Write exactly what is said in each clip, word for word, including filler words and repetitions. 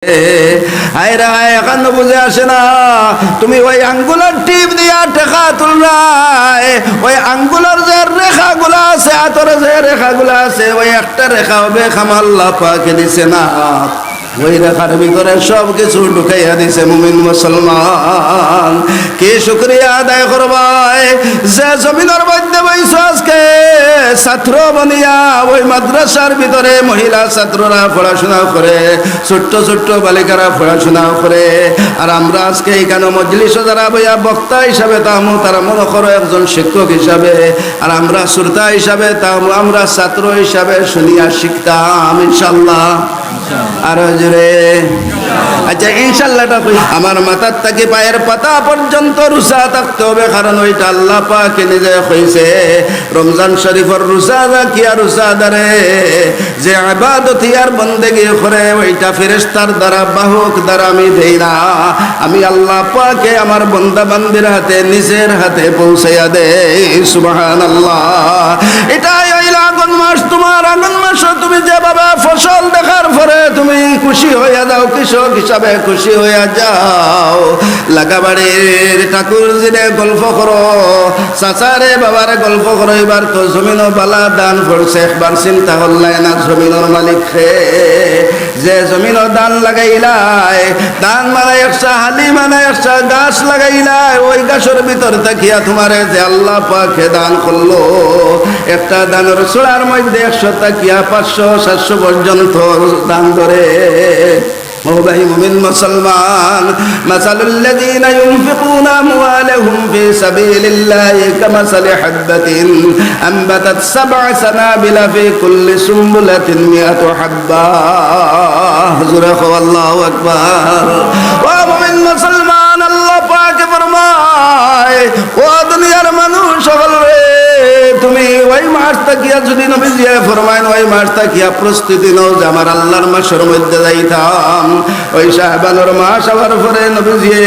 হায় রে হায়, অখন বুঝে আসে না। তুমি ওই আঙ্গুলর টিপ দিয়া টেকা তুলরায়, ওই আঙ্গুলর যে রেখাগুলা আছে, আতর যে রেখাগুলা আছে, ওই একটা রেখা অবে খামাল্লা পাকে দিছে না। ওই রেখার ভিতরে সব কিছু ঢুকাইয়া দিছে মুমিন মুসলমান। কি শুকরিয়া আদায় করবায়, যে জমিনর মধ্যে বইছো আজকে ছাত্র বনিয়া, ওই মাদ্রাসার ভিতরে মহিলা ছাত্ররা পড়াশোনা করে, ছোট্ট ছোট্ট বালিকারা পড়াশোনা করে। আর আমরা আজকে এখানে মজলিসো যারা বইয়া বক্তা হিসাবে তামু, তারা মনে করো একজন শিক্ষক হিসাবে, আর আমরা শ্রোতা হিসাবে তামু, আমরা ছাত্র হিসাবে শুনিয়া শিখতাম ইনশাল্লাহ। আরো জোরে। আচ্ছা, ইনশাল্লাহটা কই? আমার মাথার থাকি পায়ের পাতা পর্যন্ত রোজা থাকতে হবে, কারণ ওইটা আল্লাহ পাকে নিজে কইছে, রমজান শরীফর রোজা রাখিয়া রোজাদারে যে ইবাদত আর বন্দেগি করে, ওইটা ফেরেশতার দ্বারা, বাহক দ্বারা আমি দেই না। আমি আল্লাহ পাকে আমার বন্দা বান্দির হাতে, নিজের হাতে পৌঁছাইয়া দেই। সুবহানাল্লাহ। এটাই হইল আগুন মাস। তোমার আগুন মাসো তুমি যেভাবে ফসল দেখার পরে তুমি খুশি হইয়া যাও, কৃষক হিসাবে খুশি হইয়া যাও, লাগাবাড়ির ঠাকুরজিরে গল্প করো, চাচারে বাবারে গল্প করো, এবার তো জমিনো বালা ধান পড়ছে, একবার চিন্তা করলায় না জমিনর মালিক কে, যে জমিনো ধান লাগাইলায়, ধান মানে একশো হালি মানে একশো গাছ লাগাইলায়, ওই গাছর ভিতর থাকিয়া তোমারে যে আল্লাহ পাকে দান করলো, একটা ধানর ছড়ার মধ্যে একশো থাকিয়া পাঁচশো সাতশো পর্যন্ত ধান ধরে। ও ভাই মুমিন মুসলমান, مثل الذين ينفقون أموالهم في سبيل الله كمثل حبة أنبتت سبع سنابل في كل سنبلة مئة حبة। জোরে কও আল্লাহু আকবার। ও মুমিন মুসলমান, আল্লাহ পাকে ফরমায়, ও দুনিয়ার মানুষ সকল রে, তুমি ওই মাস থাকিয়া যদি নবীজিয়ে ফরমাইন, ওই মাস থাকিয়া প্রস্তুতি নাও যে আমার আল্লাহর মাসর মধ্যে যাইতাম। ওই শাহবানর মাস আওয়ার পরে নবীজিয়ে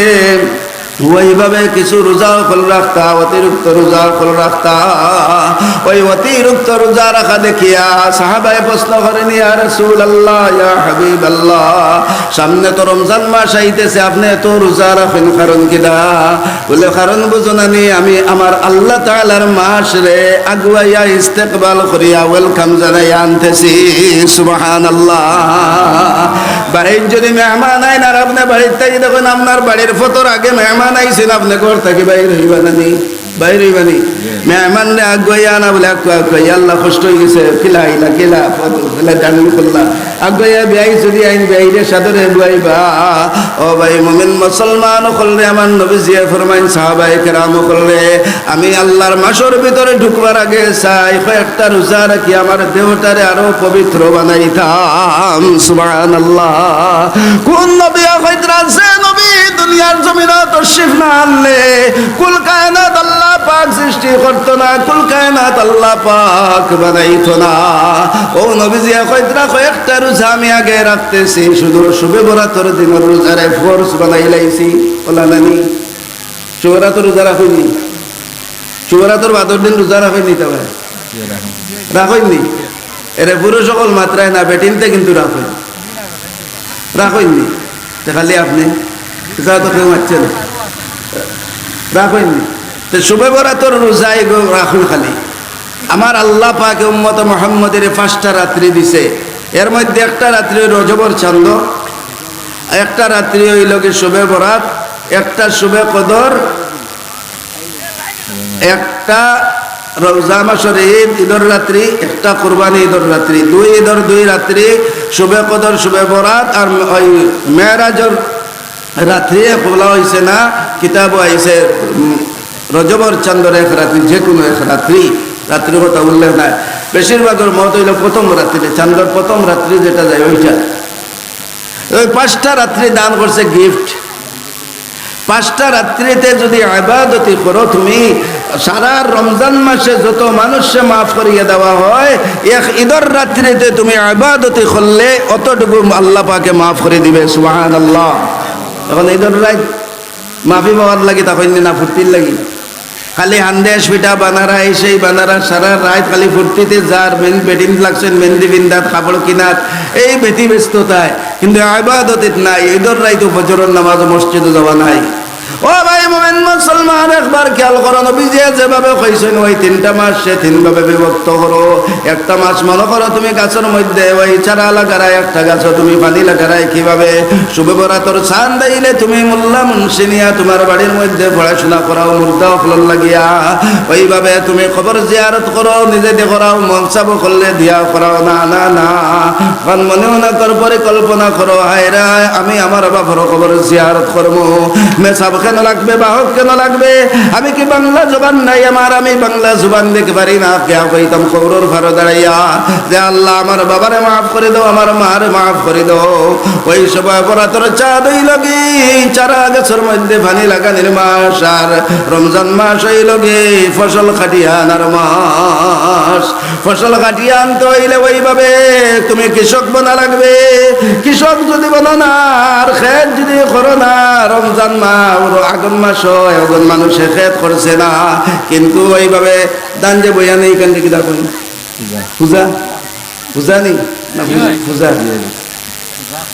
ওইভাবে কিছু রোজা অকল রাখতা, অতিরিক্ত রোজা অকল রাখতা। ওই অতিরিক্ত রোজা রাখা দেখিয়া সাহাবায়ে প্রশ্ন করেন, ইয়া রাসূলুল্লাহ, ইয়া হাবিবাল্লাহ, সামনে তো রমজান মাস আইতেছে, আপনে এত রোজা রাখেন কারণ কিতা? বলে, কারণ বুঝো না নি, আমি আমার আল্লাহ তাআলার মাসরে আগুয়াইয়া ইস্তেকবাল করিয়া welcome জানাইয়া আনতেছি। সুবহানাল্লাহ। বাড়িত যদি মেহমান আইন আর আপনে বাড়িত থাকি দেখইন, আপনার বাড়ির ফতর আগে মেহমান আইছইন, আপনে ঘর থাকি বাইর অইবা না নি? বাইর অইবা নি? মেহমানরে আগুয়াইয়া আনা বলে, আগুয়া, আগুয়া, ইয়া আল্লাহ, কষ্ট অই গেছে, কিলা আইলা, কিলা, ফতর, কিলা ডান্ডি করলা। আগুয়াইয়া বিয়াই যদি আইন, বিয়াইরে সাদরে বুয়াইবা। ও ভাই মুমিন মুসলমান অকল রে, আমার নবীজিয়ে ফরমাইন, সাহাবায়ে কেরাম অকল রে, আমি আল্লাহর মাসর ভিতরে ঢুকবার আগে চাই কয়েকটা রোজা রাখি আমার দেহটারে আরো পবিত্র বানাইতাম। সুবহানাল্লাহ। কোন নবী কইতরা, যে নবী দুনিয়ার জমিনো তশরিফ না আনলে কুল কায়নাত আল্লাহ পাক সৃষ্টি করতো না, কুল কায়নাত আল্লাহ পাক বানাইতো না। ও নবীজিয়ে কইতরা, কয়েকটা রোজা আমি আগে রাখতেছি, শুধু শবে বরাতর দিনর রোজারে ফরজ বানাইলাইছি। অলা না নি? শবে বরাতর রোজা রাখইন নি? শবে বরাতর বাদর দিন রোজা রাখইন নি তা ভাই? রাখইন নি? এরে পুরুষ অকল মাতরায় না, বেটিন্তে কিন্তু রাখইন। রাখইন নি? তে খালি আপনে? যা তো কেউ মাতছে না। রাখইন নি? তে শবে বরাতর রোজা এগু রাখইন খালি। আমার আল্লাহ পাকে উম্মতে মুহাম্মদীরে পাঁচটা রাত্রি দিছে, এর মধ্যে একটা রাত্রি রজবর চান্দ, একটা রাত্রি অইলো গি শবে বরাত, একটা শবে কদর, একটা রমজান মাসর ঈদ, ঈদর রাত্রি, একটা কুরবানি ঈদর রাত্রি, দুই ঈদর দুই রাত্রি, শবে কদর, শবে বরাত আর ওই মেরাজর রাত্রি বলা অইছে না, কিতাবো আইছে, উম, রজবর চান্দর এক রাত্রি, যে কোনো এক রাত্রি, রাত্রির কথা উল্লেখ নাই। বেশিরভাগর মত অইলো প্রথম রাত্রি, চান্দর প্রথম রাত্রি যেটা যায় ওইটা। ওই পাঁচটা রাত্রি দান করছে gift। পাঁচটা রাত্রিতে যদি ইবাদতি করো তুমি, সারা রমজান মাসে যত মানুষরে মাফ করিয়া দেওয়া হয়, এক ঈদর রাত্রিতে তুমি ইবাদতি করলে অতটুকু আল্লাহ পাকে মাফ করি দিবে। সুবহানাল্লাহ। এখন ঈদর রাইত মাফি পাওয়ার লাগি তা অইন নি না ফুর্তির লাগি? খালি হান্দেশ পিঠা বানারা, এই সেই বানারা, সারা রাইত খালি ফুর্তিতে যার, মেন-, বেটিন লাগছইন, মেহেন্দি বিন্দাত, কাপড় কিনাত, এই বেটি ব্যস্ততায়। কিন্তু ইবাদতিত নাই, ঈদর রাইতো ফজরর নামাজ মসজিদো যাওয়া নাই। ও ভাই মুমিন মুসলমান, একবার খেয়াল করো, নবীজিয়ে যেভাবে কইছইন, ওই তিনটা মাস সে তিনভাবে বিভক্ত করো। একটা মাস মনো করো তুমি গাছর মধ্যে ওই চারা লাগারায়, একটা গাছো তুমি পানি লাগারায়, কিভাবে? শুভ বরাতর চান্দ আইলে তুমি মোল্লা মুন্সি নিয়া তুমার বাড়ির মধ্যে পড়াশোনা করাও মুর্দা অকলর লাগিয়া, ওইভাবে তুমি কবর জিয়ারত করো, নিজে দি করাও, মকসাব অকলরে দিয়া করাও, না, না, না। অখন মনে মনে কর, পরিকল্পনা করো, হায় রে, আমি আমার বাপর কবর জিয়ারত করমু। মেসাব কেন লাগবে, বাহক কেন লাগবে? আমি কি বাংলা জবান নাই আমার? আমি বাংলা জবান দেখি পারি না। কিয়া কইতাম কবরর পারো দাঁড়াইয়া যে, "আল্লাহ, আমার বাবারে মাফ করি দেও, আমার মারে মাফ করি দেও।" ওই সময় বরাতর চাঁদ অইলো গি চারা গাছর মধ্যে পানি লাগানির মাস, আর রমজান মাস অইলো গি ফসল কাটিয়া আনার মাস। ফসল কাটিয়া আনতে অইলে ওইভাবে তুমি কৃষক বনা লাগবে। কৃষক যদি বনো না, আর খেত যদি করো না, রমজান মাস, আগন মাস অয়, অখন মানুষে খেত করছে না, কিন্তু ওইভাবে ধান যে বইয়া নেই, এখান থেকে দেখুন। পূজা? পূজা নি? না, পূজা, পূজা।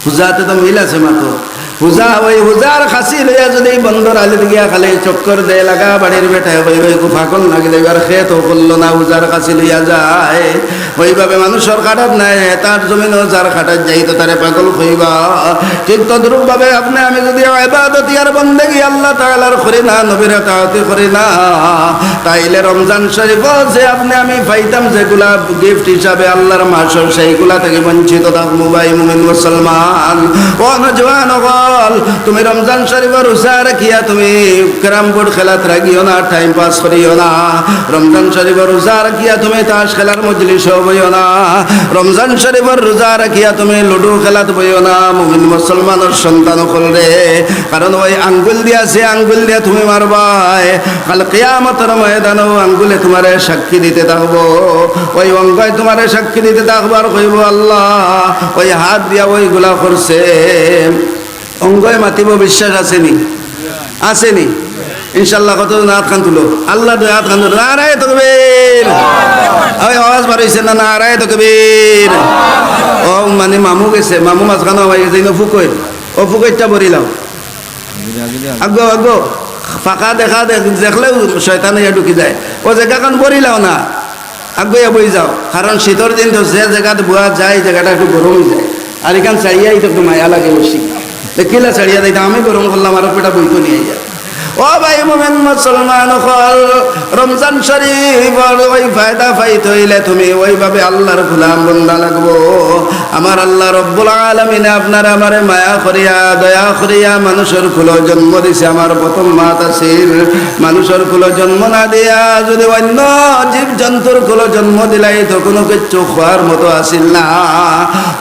পূজাতে তো মিল আছে মাত্র। পূজা, ওই পূজার খাসি লইয়া যদি বন্দর আলিত গিয়া খালি চক্কর দেয়, লাগা বাড়ির বেটায়, ওই, ওই পাগল না গেলে এবার খেত করলো না, পূজার খাসি লইয়া যায়। ওইভাবে মানুষর খাটাত নাই, তার জমিনও যার খাটাত যাইতো তারে পাগল কইবা। ঠিক তদ্রূপ ভাবে আপনে আমি যদি ইবাদত আর বন্দেগি আল্লাহ তাআলার করি না, নবীর ইতাআতি করি না, তাইলে রমজান শরীফ যে আপনে আমি পাইতাম যেগুলা গিফট হিসাবে আল্লাহর মাসর, সেইগুলা থাকি বঞ্চিত থাকমু ভাই মুমিন মুসলমান। ও নওজোয়ান অকল, তুমি রমজান শরীফর রোজা রাখিয়া তুমি ক্যারাম বোর্ড খেলাত লাগিও না, টাইম পাস করিও না। রমজান শরীফর রোজা রাখিয়া তুমি তাস খেলার মজলিসো বইও না। রমজান শরীফর রোজা রাখিয়া তুমি লুডু খেলাত বইও না। মুমিন মুসলমানর সন্তান অকলরে, কারণ ওই আঙ্গুল দিয়া, যে আঙ্গুল দিয়া তুমি মারবায়, কাল কিয়ামতর ময়দানো আঙ্গুলে তুমারে সাক্ষী দিতে থাকবো, ওই অঙ্গয় তুমারে সাক্ষী দিতে থাকবো আর কইবো, "আল্লাহ, ওই হাত দিয়া ওইগুলা করছে।" অঙ্গয় মাতিবো, বিশ্বাস আছে নি? আছে নি? ইনশাআল্লাহ, কতজন আত খান তুলো? আল্লাহ দয়া আত খান তুলো। নারায়ে তাকবীর। ওই আওয়াজ বার অইছে না? নারায়ে তাকবীর। ও মানে মামু গেছে, মামু মাঝখানো হয়ে গেছে, ইনো ফুকইর। ও ফুকইরটা ভরি লাও। আগো, আগো। ফাঁকা দেখা দেখ-, দেখলেও শয়তান ইয়া ঢুকি যায়। ও জাগাখান ভরি লাও না। আগুয়া বই যাও, কারণ শীতর দিন তো যে জাগাত বওয়া যায়, জাগাটা একটু গরম অই যায়। আর ইখান ছাড়িয়াই তো একটু মায়া লাগে বেশি। তে কিলা ছাড়িয়া যাইতাম, আমি গরম করলাম, আর পেটা বইতো নিয়া আইয়া। ও ভাই মুমিন মুসলমান অকল, রমজান শরীফর ওই ফায়দা পাইতে অইলে তুমি ওইভাবে আল্লাহর গোলাম বন্দা লাগবো। আমার আল্লাহ রব্বুল আলামিনে আপনারে আমারে মায়া করিয়া, দয়া করিয়া মানুষর কুলো জন্ম দিছে। আমার প্রথম মাত আছিল, মানুষর কুলো জন্ম না দিয়া যদি অন্য জীব জন্তুর কুলো জন্ম দিলাই তো কুনু কিচ্ছু কওয়ার মতো আছিল না।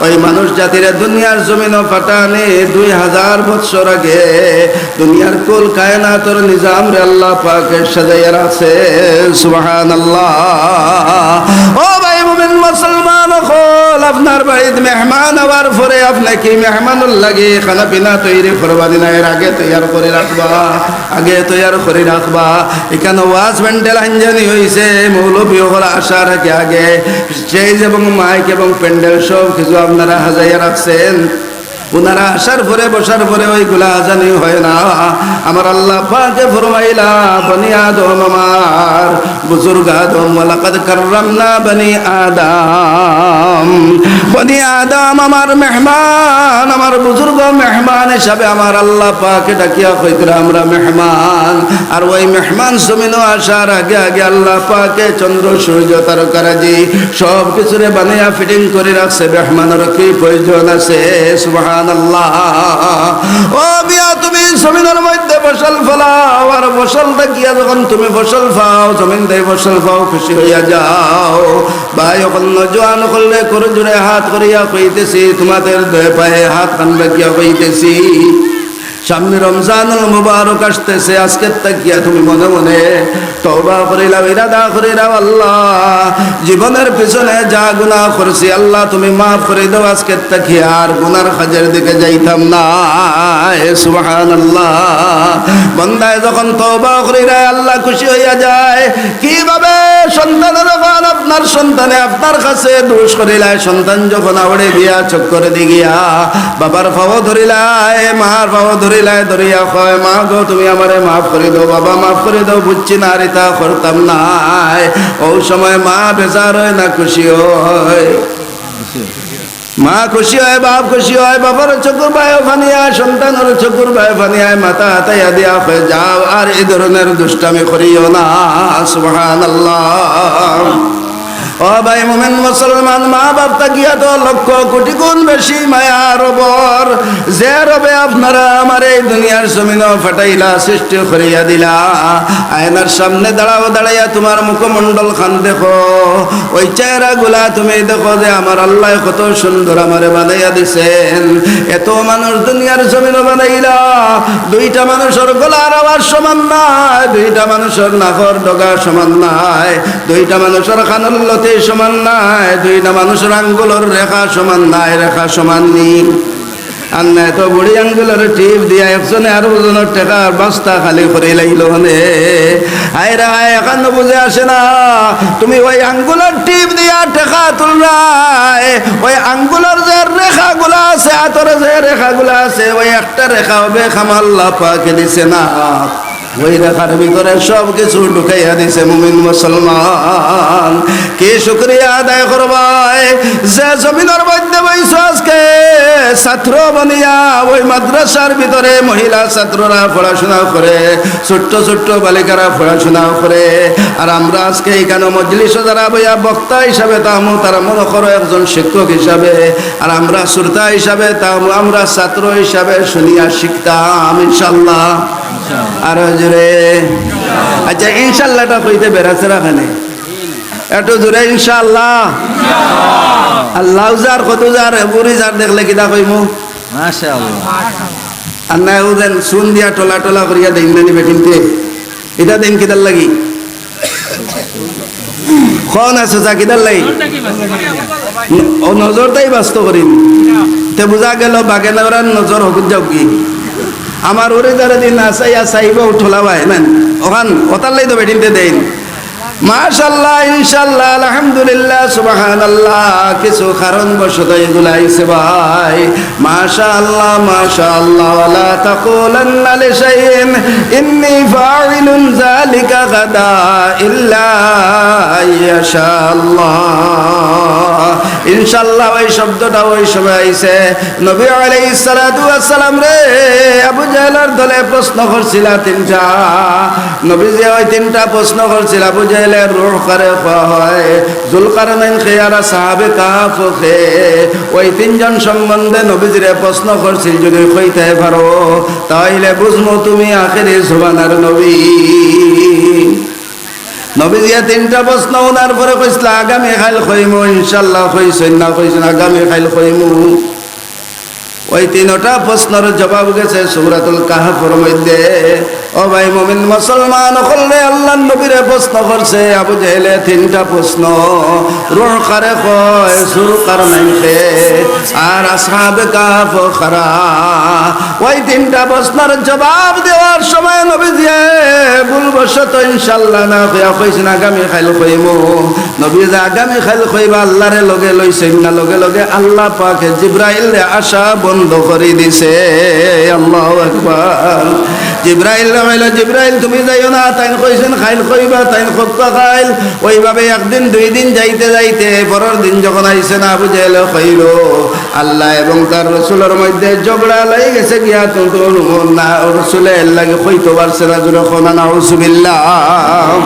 ওই মানুষ জাতিরে দুনিয়ার জমিনো পাঠানি দুই হাজার বৎসর আগে দুনিয়ার কুল কায়নাতর নিজামরে আল্লাহ পাকে সাজাইয়া রাখছে। সুবহানাল্লাহ। ও ভাই মুমিন মুসলমান অকল, আপনার বাড়িত মেহমান আওয়ার পরে আপনে কি মেহমানর লাগি খানা পিনা তৈরি করবা নি না? এর আগে তৈয়ার করি রাখবা, আগে তৈয়ার করি রাখবা। ইখানো ওয়াজ প্যান্ডেল আঞ্জানি অইছে, মৌলভী অকল আসার আগে আগে স্টেজ এবং মাইক এবং প্যান্ডেল সব কিছু আপনারা হাজাইয়া রাখছেন। উনারা আসার পরে, বসার পরে ওইগুলা আজানি হয় না। আমার আল্লাহ পাকে ফরমাইলা, "বনি আদম আমার বুজুর্গ আদম, ওয়ালাকাদ কাররামনা বনি আদম।" বনি আদম আমার মেহমান, আমার বুজুর্গ মেহমান হিসাবে আমার আল্লাহ পাকে ডাকিয়া কইতরা, "আমরা মেহমান।" আর ওই মেহমান জমিনো আসার আগে আগে আল্লাহ পাকে চন্দ্র, সূর্য, তারকারাজি সব কিছুরে বানাইয়া ফিটিং করি রাখছে, মেহমানর কি প্রয়োজন আছে? সুবহানাল্লাহ। ও মিয়া, তুমি জমিনর মধ্যে ফসল ফলাও, আর ফসল থাকিয়া যখন তুমি ফসল পাও, জমিন থাকি ফসল পাও, খুশি হইয়া যাও। ভাই অকল, নওজোয়ান অকলরে করজোড়ে হাত করিয়া কইতেছি, তোমাদের দুই পায়ে হাত খান রাখিয়া কইতেছি, সামনে রমজানুল মুবারক আসতেছে, আজকের থাকিয়া তুমি মনে মনে তওবা করিলাও, ইরাদা করিলাও, আল্লাহ, জীবনের পিছনে যা গুনাহ করছি, আল্লাহ, তুমি মাফ করি দাও, আজকের থাকিয়া আর গুনার কাজের দিকে যাইতাম না। এ সুবহানাল্লাহ। বন্দায় যখন তওবা করিলায়, আল্লাহ খুশি হইয়া যায়। কিভাবে? সন্তানে যখন আপনার সন্তানে আপনার কাছে দোষ করিলায়, সন্তান যখন আওড়ে গিয়া চক্কর দি গিয়া বাবার পাও ধরিলায়, মার পাও ধরিলায়, ধরিয়া কয়, "মা গো, তুমি আমারে মাফ করি দাও, বাবা মাফ করি দাও, বুঝছি না আর ইতা করতাম নায়।" ও সময় মা বেজার হয় না খুশি হয়? মা খুশি হয়, বাপ খুশি হয়, বাবার চকুর বায়ও পানি আয়, সন্তানের চকুর বায়ও পানি আয়, মাথা হাতাইয়া দিয়া কয়, "যাও, আর এই ধরনের দুষ্টামি করিও না।" সুবহানাল্লাহ। ও ভাই মুমিন মুসলমান, মা বাপ থাকিয়া তো লক্ষ কোটি গুণ বেশি মায়া রবর। যে রবে আপনারা আমার এই দুনিয়ার জমিনও ফাটাইলা, সৃষ্টি করিয়া দিলা, আয়নার সামনে দাঁড়াও, দাঁড়াইয়া তোমার মুখমণ্ডল খান দেখো, ওই চেহারাগুলা তুমি দেখো যে আমার আল্লাহ কত সুন্দর আমারে বানাইয়া দিছেন। এত মানুষ দুনিয়ার জমিনও বানাইলা, দুইটা মানুষের গলার আওয়াজ সমান নাই, দুইটা মানুষের নাকর ডগা সমান নাই, দুইটা মানুষের কানর লতি সমান নাই, দুইটা মানুষের আঙ্গুলর রেখা সমান নাই, রেখা সমান নি। আর না তো বুড়ি আঙ্গুলর টিপ দিয়া একজনে আরো জনের টেকার বস্তা খালি করি লাইলো নে। হায় রে হায়, এখান বুঝে আসে না। তুমি ওই আঙ্গুলর টিপ দিয়া টেকা তুলরায়, ওই আঙ্গুলর যে রেখাগুলা আছে, আতর যে রেখাগুলা আছে, ওই একটা রেখা হবে খামাল্লা পাকে দিছে না। ওই রেখার ভিতরে সব কিছু ঢুকাইয়া দিছে মুমিন মুসলমান। কি শুকরিয়া আদায় করবায়, যে জমিনর মধ্যে বইছো আজকে ছাত্র বনিয়া, ওই মাদ্রাসার ভিতরে মহিলা ছাত্ররা পড়াশোনা করে, ছোট্ট ছোট্ট বালিকারা পড়াশোনা করে। আর আমরা আজকে এখানে মজলিসে যারা বইয়া বক্তা হিসাবে তামু, তারা মনে করো একজন শিক্ষক হিসাবে, আর আমরা শ্রোতা হিসাবে তামু, আমরা ছাত্র হিসাবে শুনিয়া শিখতাম ইনশাল্লাহ। আরো জোরে। আচ্ছা, ইনশাল্লাহটা কইতে বেড়াচ্ছে না কেনে? একটু জোরে ইনশাআল্লাহ। আল্লাহ যার, কত যার, বুড়ি যার দেখলে কিতা কইমু? মাশাআল্লাহ। আর না, ও যেন চুন দিয়া টলা টলা করিয়া দেইন নানি বেটিন্তে। ইটা দেইন কিতার লাগি? কোন আছে চা কিতার লাগি? ও নজরটাই বাস্ত করিন। তে বুঝা গেল বাগে না ওরা নজর হকুত যাও কি? আমার ওরে যারা দিন আসাই আসাইব ঠোলা ভাই না, ওখান ওটার লাগি তো বেটিন্তে দেইন। মাশাআল্লাহ, ইনশাআল্লাহ, আলহামদুলিল্লাহ, সুবহানাল্লাহ, কিছু কারণবশত এগুলা আইছে ভাই। মাশাআল্লাহ, মাশাআল্লাহ, ওয়ালা তাকুলান্না লিশাইইন ইন্নী ফাইলুন যালিকা গাদা ইল্লা আইয়াশাআল্লাহ। ইনশাআল্লাহ, ওই শব্দটা ওই সময় আইছে। নবী আলাইহিস সালাতু ওয়াস সালামরে আবু জাহেলর দলে প্রশ্ন করছিলা তিনটা। নবীজি ওই তিনটা প্রশ্ন করছিল, আবু জেহেলে রুহ কারে কওয়া হয়, জুলকারনাইন কে আর আসহাবে কাহাফ কে। ওই তিনজন সম্বন্ধে নবীজিরে প্রশ্ন করছিল, যদি কইতে পারো, তাইলে বুঝমু তুমি আখেরি জমানার নবী। নবীজিয়ে তিনটা প্রশ্ন হুনার পরে কইছলা, "আগামী কাইল কইমু, ইনশাআল্লাহ।" কইছইন না কইছইন, "আগামী কাইল কইমু।" ওই তিনটা প্রশ্নর জবাব গেছে সূরাতুল কাহাফর মধ্যে। ও ভাই মুমিন মুসলমান অকলরে, আল্লাহর নবীরে প্রশ্ন করছে আবু জেহেলে তিনটা প্রশ্ন। রুহ কারে কয়, জুলকারনাইন কে, আর আসহাবে কাহাফ কারা। ওই তিনটা প্রশ্নর জবাব দেওয়ার সময় নবীজিয়ে ভুলবশত ইনশাআল্লাহ না কইয়া কইছইন আগামী কাইল কইমু। নবীজিয়ে আগামী কাইল কইবা আল্লাহরে লগে লইছইন না, লগে লগে আল্লাহ পাকে জিব্রাইলরে আসা বন্ধ করি দিছে। আল্লাহু আকবার। জিব্রাইলরে কইলা, "জিব্রাইল, তুমি যাইও না।" তাইন কইছইন, "কাইল কইবা।" তাইন কইবা কাইল। ওইভাবে একদিন দুই দিন যাইতে যাইতে পরের দিন যখন আইছে না, আবু জেহেলে কইলো, "আল্লাহ এবং তার রসুলর মধ্যে ঝগড়া লাগি গেছে গিয়া, তো, তো, না, রসুলে এর লাগি কইতে পারছে না।" জোরে কও না, নাউজুবিল্লাহ।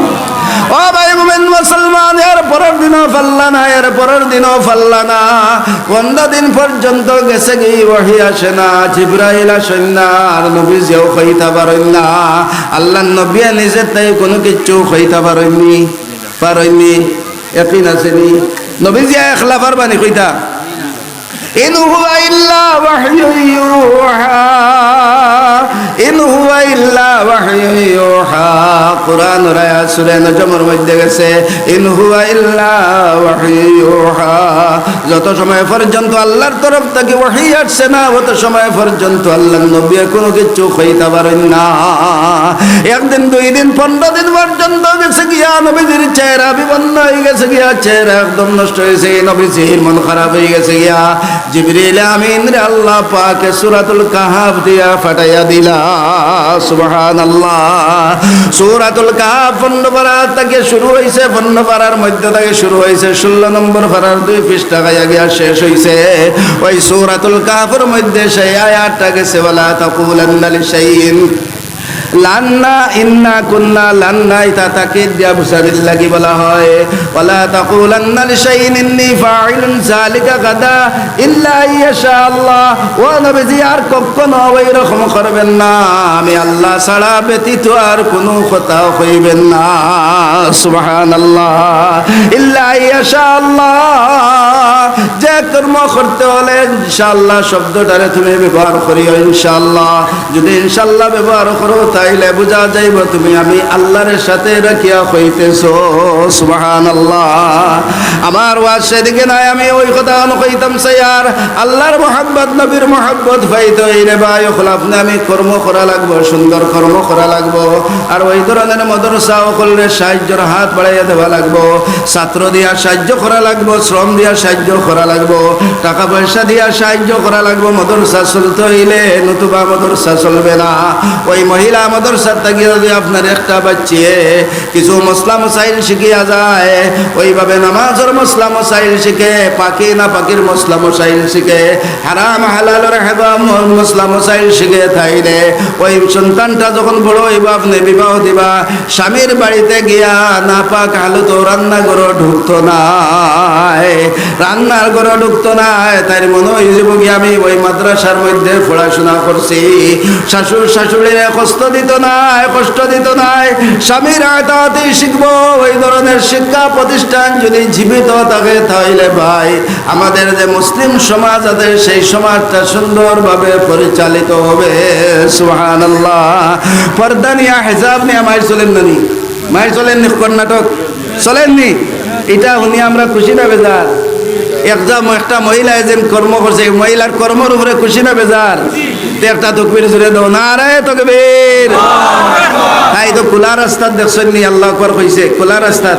ও ভাই মুমিন মুসলমান, এর পরের দিনও পারলা না, এর পরের দিনও পারলা না। পনেরো দিন পর্যন্ত গেছে গি, ওহী আসে না, জিব্রাইল আসইন না, আর নবীজিও কইতা পারইন না। আল্লাহর নবীয়ে নিজে তাই কোনো কিচ্ছু কইতা পারইননি, পারইননি, একিন আছেনি? নবীজিয়ে একলা পারবানি কইতা? ইন হুয়া ইল্লা ওয়াহয়ু ইউহা। কোরআনর আয়াত সূরা নজমর মধ্যে গেছে, "ইন হুয়া ইল্লা ওয়াহয়ু ইউহা।" যত সময় পর্যন্ত আল্লাহর তরফ থাকি ওহী আসছে না, অত সময় পর্যন্ত আল্লাহর নবী কুনু কিচ্ছু কইতা পারইন না। একদিন, দুই দিন, পনরো দিন পর্যন্ত গেছে গিয়া, নবীজির চেহারা বিবর্ণ অইগেছে গিয়া, চেহারা একদম নষ্ট অইছে, নবীজির মন খারাপ অইগেছে গিয়া। জিবরিল আমিনরে আল্লাহ পাকে সূরাতুল কাহাফ দিয়া পাঠাইয়া দিলা। সুবহানাল্লাহ। সূরাতুল কাহাফ পনরো পারা থাকি শুরু অইছে, পনরো পারার মধ্যে থাকি শুরু অইছে, ষোলো নম্বর পারার দুই পৃষ্ঠা গাইয়া গিয়া শেষ অইছে। ওই সূরাতুল কাহাফর মধ্যে সেই আয়াতটা গেছে, "ওয়ালা তাকুলান্না লিশাইইন লান্না ইন্না কুন্না লান্না", ইতা তাকিদ দিয়া বুঝানির লাগি বলা হয়, "ওয়ালা তাকুলান্না লিশাইইন ইন্নী ফাইলুন যালিকা গাদা ইল্লা আইয়াশা আল্লাহ।" ও নবীজি, আর কখনো ওই রকম করবেন না, আমি আল্লাহ ছাড়া ব্যতীত আর কোনো কথা কইবেন না। সুবহানাল্লাহ। ইল্লা আইয়াশা আল্লাহ, যে কর্ম করতে হলে ইনশাআল্লাহ শব্দটারে তুমি ব্যবহার করিও ইনশাআল্লাহ। যদি ইনশাআল্লাহ ব্যবহার করো, তাইলে বুঝা যাইব তুমি আমি আল্লাহর সাথে রাখিয়া কইতেছো। সুবহানাল্লাহ। আমার ওয়াজ সেদিকে নাই, আমি ওই কথা অন কইতাম চাই। আর আল্লাহর মোহাব্বত, নবীর মোহাব্বত পাইতে হইলে ভাই অকল আপনে আমি কর্ম করা লাগবো, সুন্দর কর্ম করা লাগবো। আর ওই ধরনের মাদ্রাসা অকলরে সাহায্যর হাত বাড়াইয়া দেওয়া লাগবো। ছাত্র দিয়া সাহায্য করা লাগবো, শ্রম দিয়া সাহায্য করা লাগবো, টাকা পয়সা দিয়া সাহায্য করা লাগবো। মাদ্রাসা চলতে হইলে নতুবা মাদ্রাসা চলবে না। ওই মহিলা মাদ্রাসার থাকি যদি আপনার একটা বাচ্চিয়ে কিছু মসলা মসাইল শিখিয়া যায়, ওইভাবে নামাজর মসলা মসাইল শিখে, পাকি না পাকির মসলা মসাইল শিখে, হারাম হালালর হেবা ম-, মসলা মসাইল শিখে, তাইলে ওই সন্তানটা যখন বড় অইবা, আপনে বিবাহ দিবা, স্বামীর বাড়িতে গিয়া নাপাক হালতো রান্নাঘরো ঢুকতো নায়, রান্নার ঘরো ঢুকতো নায়। তাইর মনো অইযিবো গিয়া আমি ওই মাদ্রাসার মধ্যে পড়াশোনা করছি। শ্বশুর শাশুড়িরে কষ্ট দিতো নায়, কষ্ট দিতো নায়, স্বামীর আতাআতি শিখবো। ওই ধরনের শিক্ষা প্রতিষ্ঠান যদি জীবিত থাকে, তাইলে ভাই, আমাদের যে মুসলিম সমাজ আছে, সেই সমাজটা সুন্দরভাবে পরিচালিত হবে। সুবহানাল্লাহ। পর্দা নিয়া, হিজাব নিয়া মাইর চলের না নি? মাইর চলের নি কর্ণাটক? চলের নি? ইটা হুনি আমরা খুশি না বেজার? একজন, একটা মহিলায় যেন কর্ম করছে, এই মহিলার কর্মর উপরে খুশি না বেজার? তে একটা তকবীর জুরে দেও, নারায়ে তকবীর। তাই তো খোলা রাস্তাত দেখছইন নি, আল্লাহু আকবার কইছে, খোলা রাস্তাত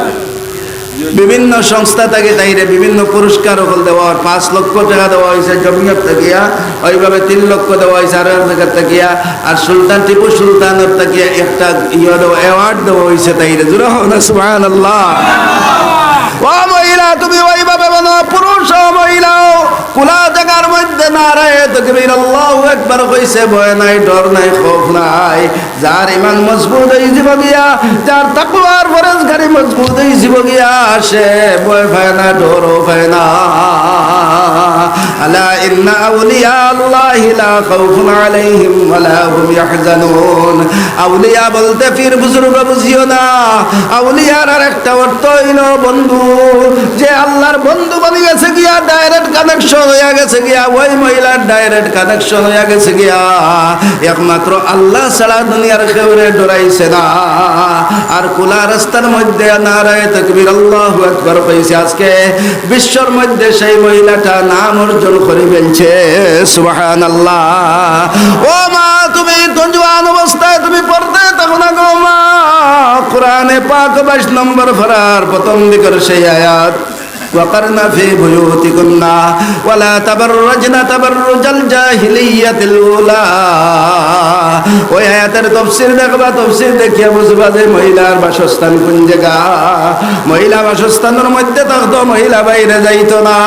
বিভিন্ন সংস্থা থাকি তাইরে বিভিন্ন পুরস্কার অকল দেওয়া অর, পাঁচ লক্ষ টেকা দেওয়া অইছে জমিয়ত থাকিয়া, ওইভাবে তিন লক্ষ দেওয়া অইছে আরো এক জাগাত থাকিয়া, আর সুলতান টিপু সুলতানর থাকিয়া একটা ইয়ে দেওয়া, award দেওয়া অইছে তাইরে। জুরে কও না সুবহানাল্লাহ। ও মহিলা, তুমি ওইভাবে বলো, পুরুষ ও মহিলাও খোলা জাগার মধ্যে নারায়ে তকবীর, আল্লাহু আকবার কইছে, ভয় নাই, ডর নাই, খৌফ নাই। যার ইমান মজবুত অইযিবো গিয়া, যার তাকওয়ার পরহেজগারি মজবুত অইযিবো গিয়া, সে ভয় পায় না, ডরও পায় না। আলা ইন্না আউলিয়া আল্লাহি লা খাউফুন আলাইহিম ওয়া লা হুম ইয়াহজানুন। আউলিয়া বলতে পীর বুজুর্গ বুঝিও না। আউলিয়ার আরেকটা অর্থ অইলো বন্ধু, যে আল্লাহর বন্ধু বনি গেছে গিয়া, direct connection অইয়া গেছে গিয়া, ওই মহিলার direct connection অইয়া গেছে গিয়া। একমাত্র আল্লাহ ছাড়া দুনিয়ার কেউরে ডরাইছে না। আর খোলা রাস্তার মধ্যে নারায়ে তাকবীর, আল্লাহু আকবার কইছে। আজকে বিশ্বর মধ্যে সেই মহিলাটা নাম অর্জন করি ফেলছে। সুবহানাল্লাহ। ও মা, তুমি তো জোয়ান অবস্থায় তুমি পর্দায় থাকো না গো মা। কোরআনে পাক বাইশ নম্বর পারার প্রথম দিকের সেই আয়াত, "ওয়াকারনা ফি বুয়ুতিকুন্না ওয়ালা তাবাররাজনা তাবাররুজাল জাহিলিয়াতিল উলা।" ওই আয়াতের তফসির দেখবা, তফসির দেখিয়া বুঝবা যে মহিলার বাসস্থান কোন জাগা। মহিলা বাসস্থানর মধ্যে থাকতো, মহিলা বাইরে যাইতো না,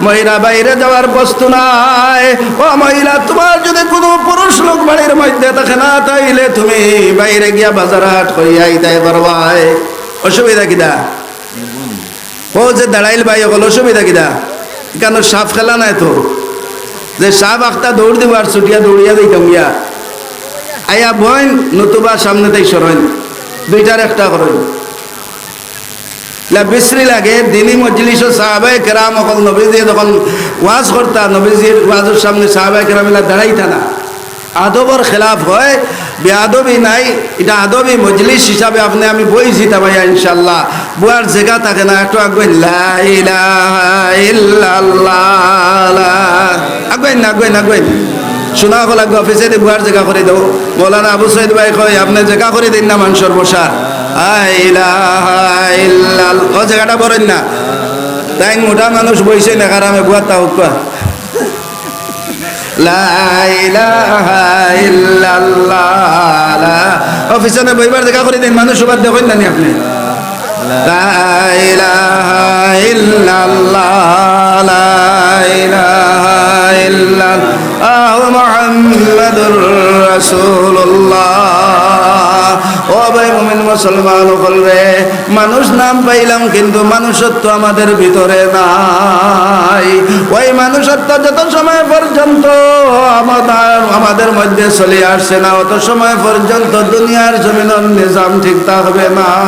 মহিলা বাইরে যাওয়ার বস্তু নাই। ও মহিলা, তুমার যদি কুনু পুরুষ লোক বাড়ির মধ্যে থাকে না, তাইলে তুমি বাইরে গিয়া বাজার হাট করিয়া আইতায় পারবায়। অসুবিধা কিতা? ও যে দাঁড়াইল ভাই অকল, অসুবিধা কিতা? ইখানো সাপ খেলা নাই তো, যে সাপ আখতা দৌড় দিবো আর ছুটিয়া দৌড়িয়া যাইতাম গিয়া। আইয়া বইন, নতুবা সামনে তাই সরইন, দুইটার একটা করইন। ইলা বিশ্রী লাগে। দিনী মজলিসো সাহাবায়ে কেরাম অকল নবীজিয়ে যখন ওয়াজ করতা, নবীজির ওয়াজর সামনে সাহাবায়ে কেরাম ইলা দাঁড়াইতা না। আদবর খেলাফ হয়। বেয়াদবি নাই, ইটা আদবি মজলিস হিসাবে আপনে আমি বইছি তা ভাইয়া ইনশাআল্লাহ। বওয়ার জাগা থাকে না, একটু আগুয়াইন, লা ইলাহা ইল্লাল্লাহ, লা, আগুয়াইন না, আগুয়াইন, আগুয়াইন। শোনা হল আগুয়া, পিছেদি বওয়ার জাগা করি দেও। মৌলানা আবু সৈয়দ ভাই কই, আপনে জাগা করি দেইন না মানষর বসার। লা ইলাহা ইল্লাল্লাহ, ও জাগাটা ভরইন না। তাইন মোটা মানুষ বইছইন, একারামে বওয়ার তা হউক্কা। লা ইলাহা ইল্লাল্লাহ, লা। ও, পিছনে বইবার জাগা করি দেইন, মানুষ উবার দেখইন না নি আপনে? লা ইলাহা ইল্লাল্লাহ, লা ইলাহা ইল্লাল্লাহ, মুহাম্মাদুর রাসূলুল্লাহ। ও ভাই মুমিন মুসলমান অকল রে, মানুষ নাম পাইলাম, কিন্তু মানুষত্ব আমাদের ভিতরে নাই। ওই মানুষত্ব যত সময় পর্যন্ত আমাদের, আমাদের মধ্যে চলে আসছে না, অত সময় পর্যন্ত দুনিয়ার জমিনর নিজাম ঠিক থাকবে না।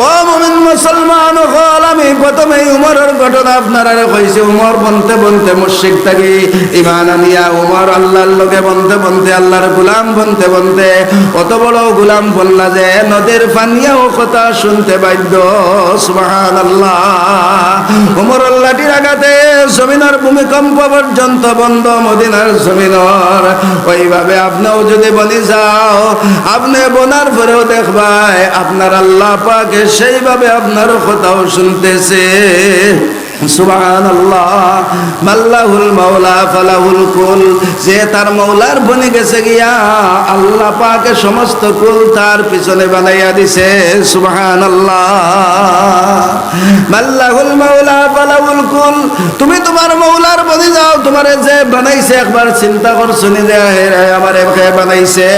ও মুমিন মুসলমান অকল, আমি প্রথমেই উমরর ঘটনা আপনারারে কইছি। উমর বনতে বনতে মুশরিক থাকি ইমান আনিয়া, উমর আল্লাহর লগে বনতে বনতে, আল্লাহর গোলাম বনতে বনতে অত বড় গোলাম বনলা যে নদীর পানিয়েও কথা শুনতে বাধ্য। সুবহানাল্লাহ। উমরর লাঠির আঘাতে জমিনর ভূমিকম্প পর্যন্ত বন্ধ মদিনার জমিনর। ওইভাবে আপনেও যদি বনি যাও, আপনে বনার পরেও দেখবায় আপনার আল্লাহ পাকে সেইভাবে আপনার কথাও শুনতেছে। সুবহানাল্লাহ। মাল্লাহুল মাওলা ফালাহুল কুল, যে তার মৌলার বনি গেছে গিয়া, আল্লাহ পাকে সমস্ত কুল তার পিছনে বানাইয়া দিছে। সুবহানাল্লাহ। মাল্লাহুল মাওলা ফালাহুল কুল, তুমি তোমার মৌলার বনি যাও, তোমারে যে বানাইছে একবার চিন্তা করছো নি যে, হে রে, আমারে কে বানাইছে?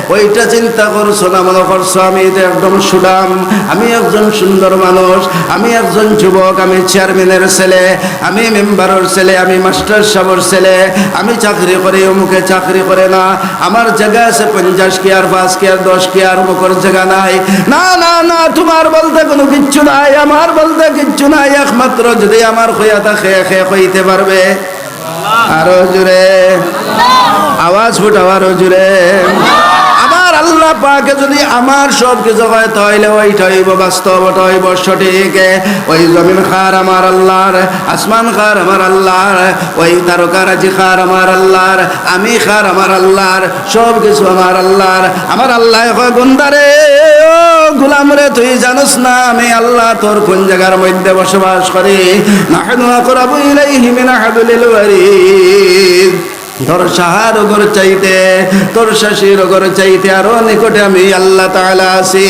ওইটা চিন্তা করছো না, মনে করছো আমি তো একদম সুঠাম, আমি একজন সুন্দর মানুষ, আমি একজন যুবক, আমি চেয়ারম্যানের ছেলে, আমি মেম্বারর ছেলে, আমি মাস্টার সাবর ছেলে, আমি চাকরি করি, অমুকে চাকরি করে না, আমার জাগা আছে পঞ্চাশ কিয়ার, পাঁচ কিয়ার, দশ কিয়ার, অমুকর জাগা নাই। না, না, না, তোমার বলতে কোনো কিচ্ছু নাই, আমার বলতে কিচ্ছু নাই, একমাত্র যদি আমার কইয়া থাকে, কে কইতে পারবে? আরো জোরে। আওয়াজ উঠাও আরো জোরে। আমার আল্লাহ পাকে যদি আমার সব কিছু কয়, তাইলে ওইটা অইবো বাস্তব, ওটা অইবো সঠিক। ওই জমিন কার? আমার আল্লাহর। আসমান কার? আমার আল্লাহর। ওই তারকারাজি কার? আমার আল্লাহর। আমি কার? আমার আল্লাহর। সব কিছু আমার আল্লাহর। আমার আল্লায় কয়, "বন্দারে, ও গোলামরে, তুই জানোস না আমি আল্লাহ তোর কোন জাগার মধ্যে বসবাস করি?" নাহনু আকরাবু ইলাইহি মিন হাবলিল ওয়ারিদ। তোর শাহরগর চাইতে, তোর শাশিরগর চাইতে আরো নিকটে আমি আল্লাহ তাআলা আছি।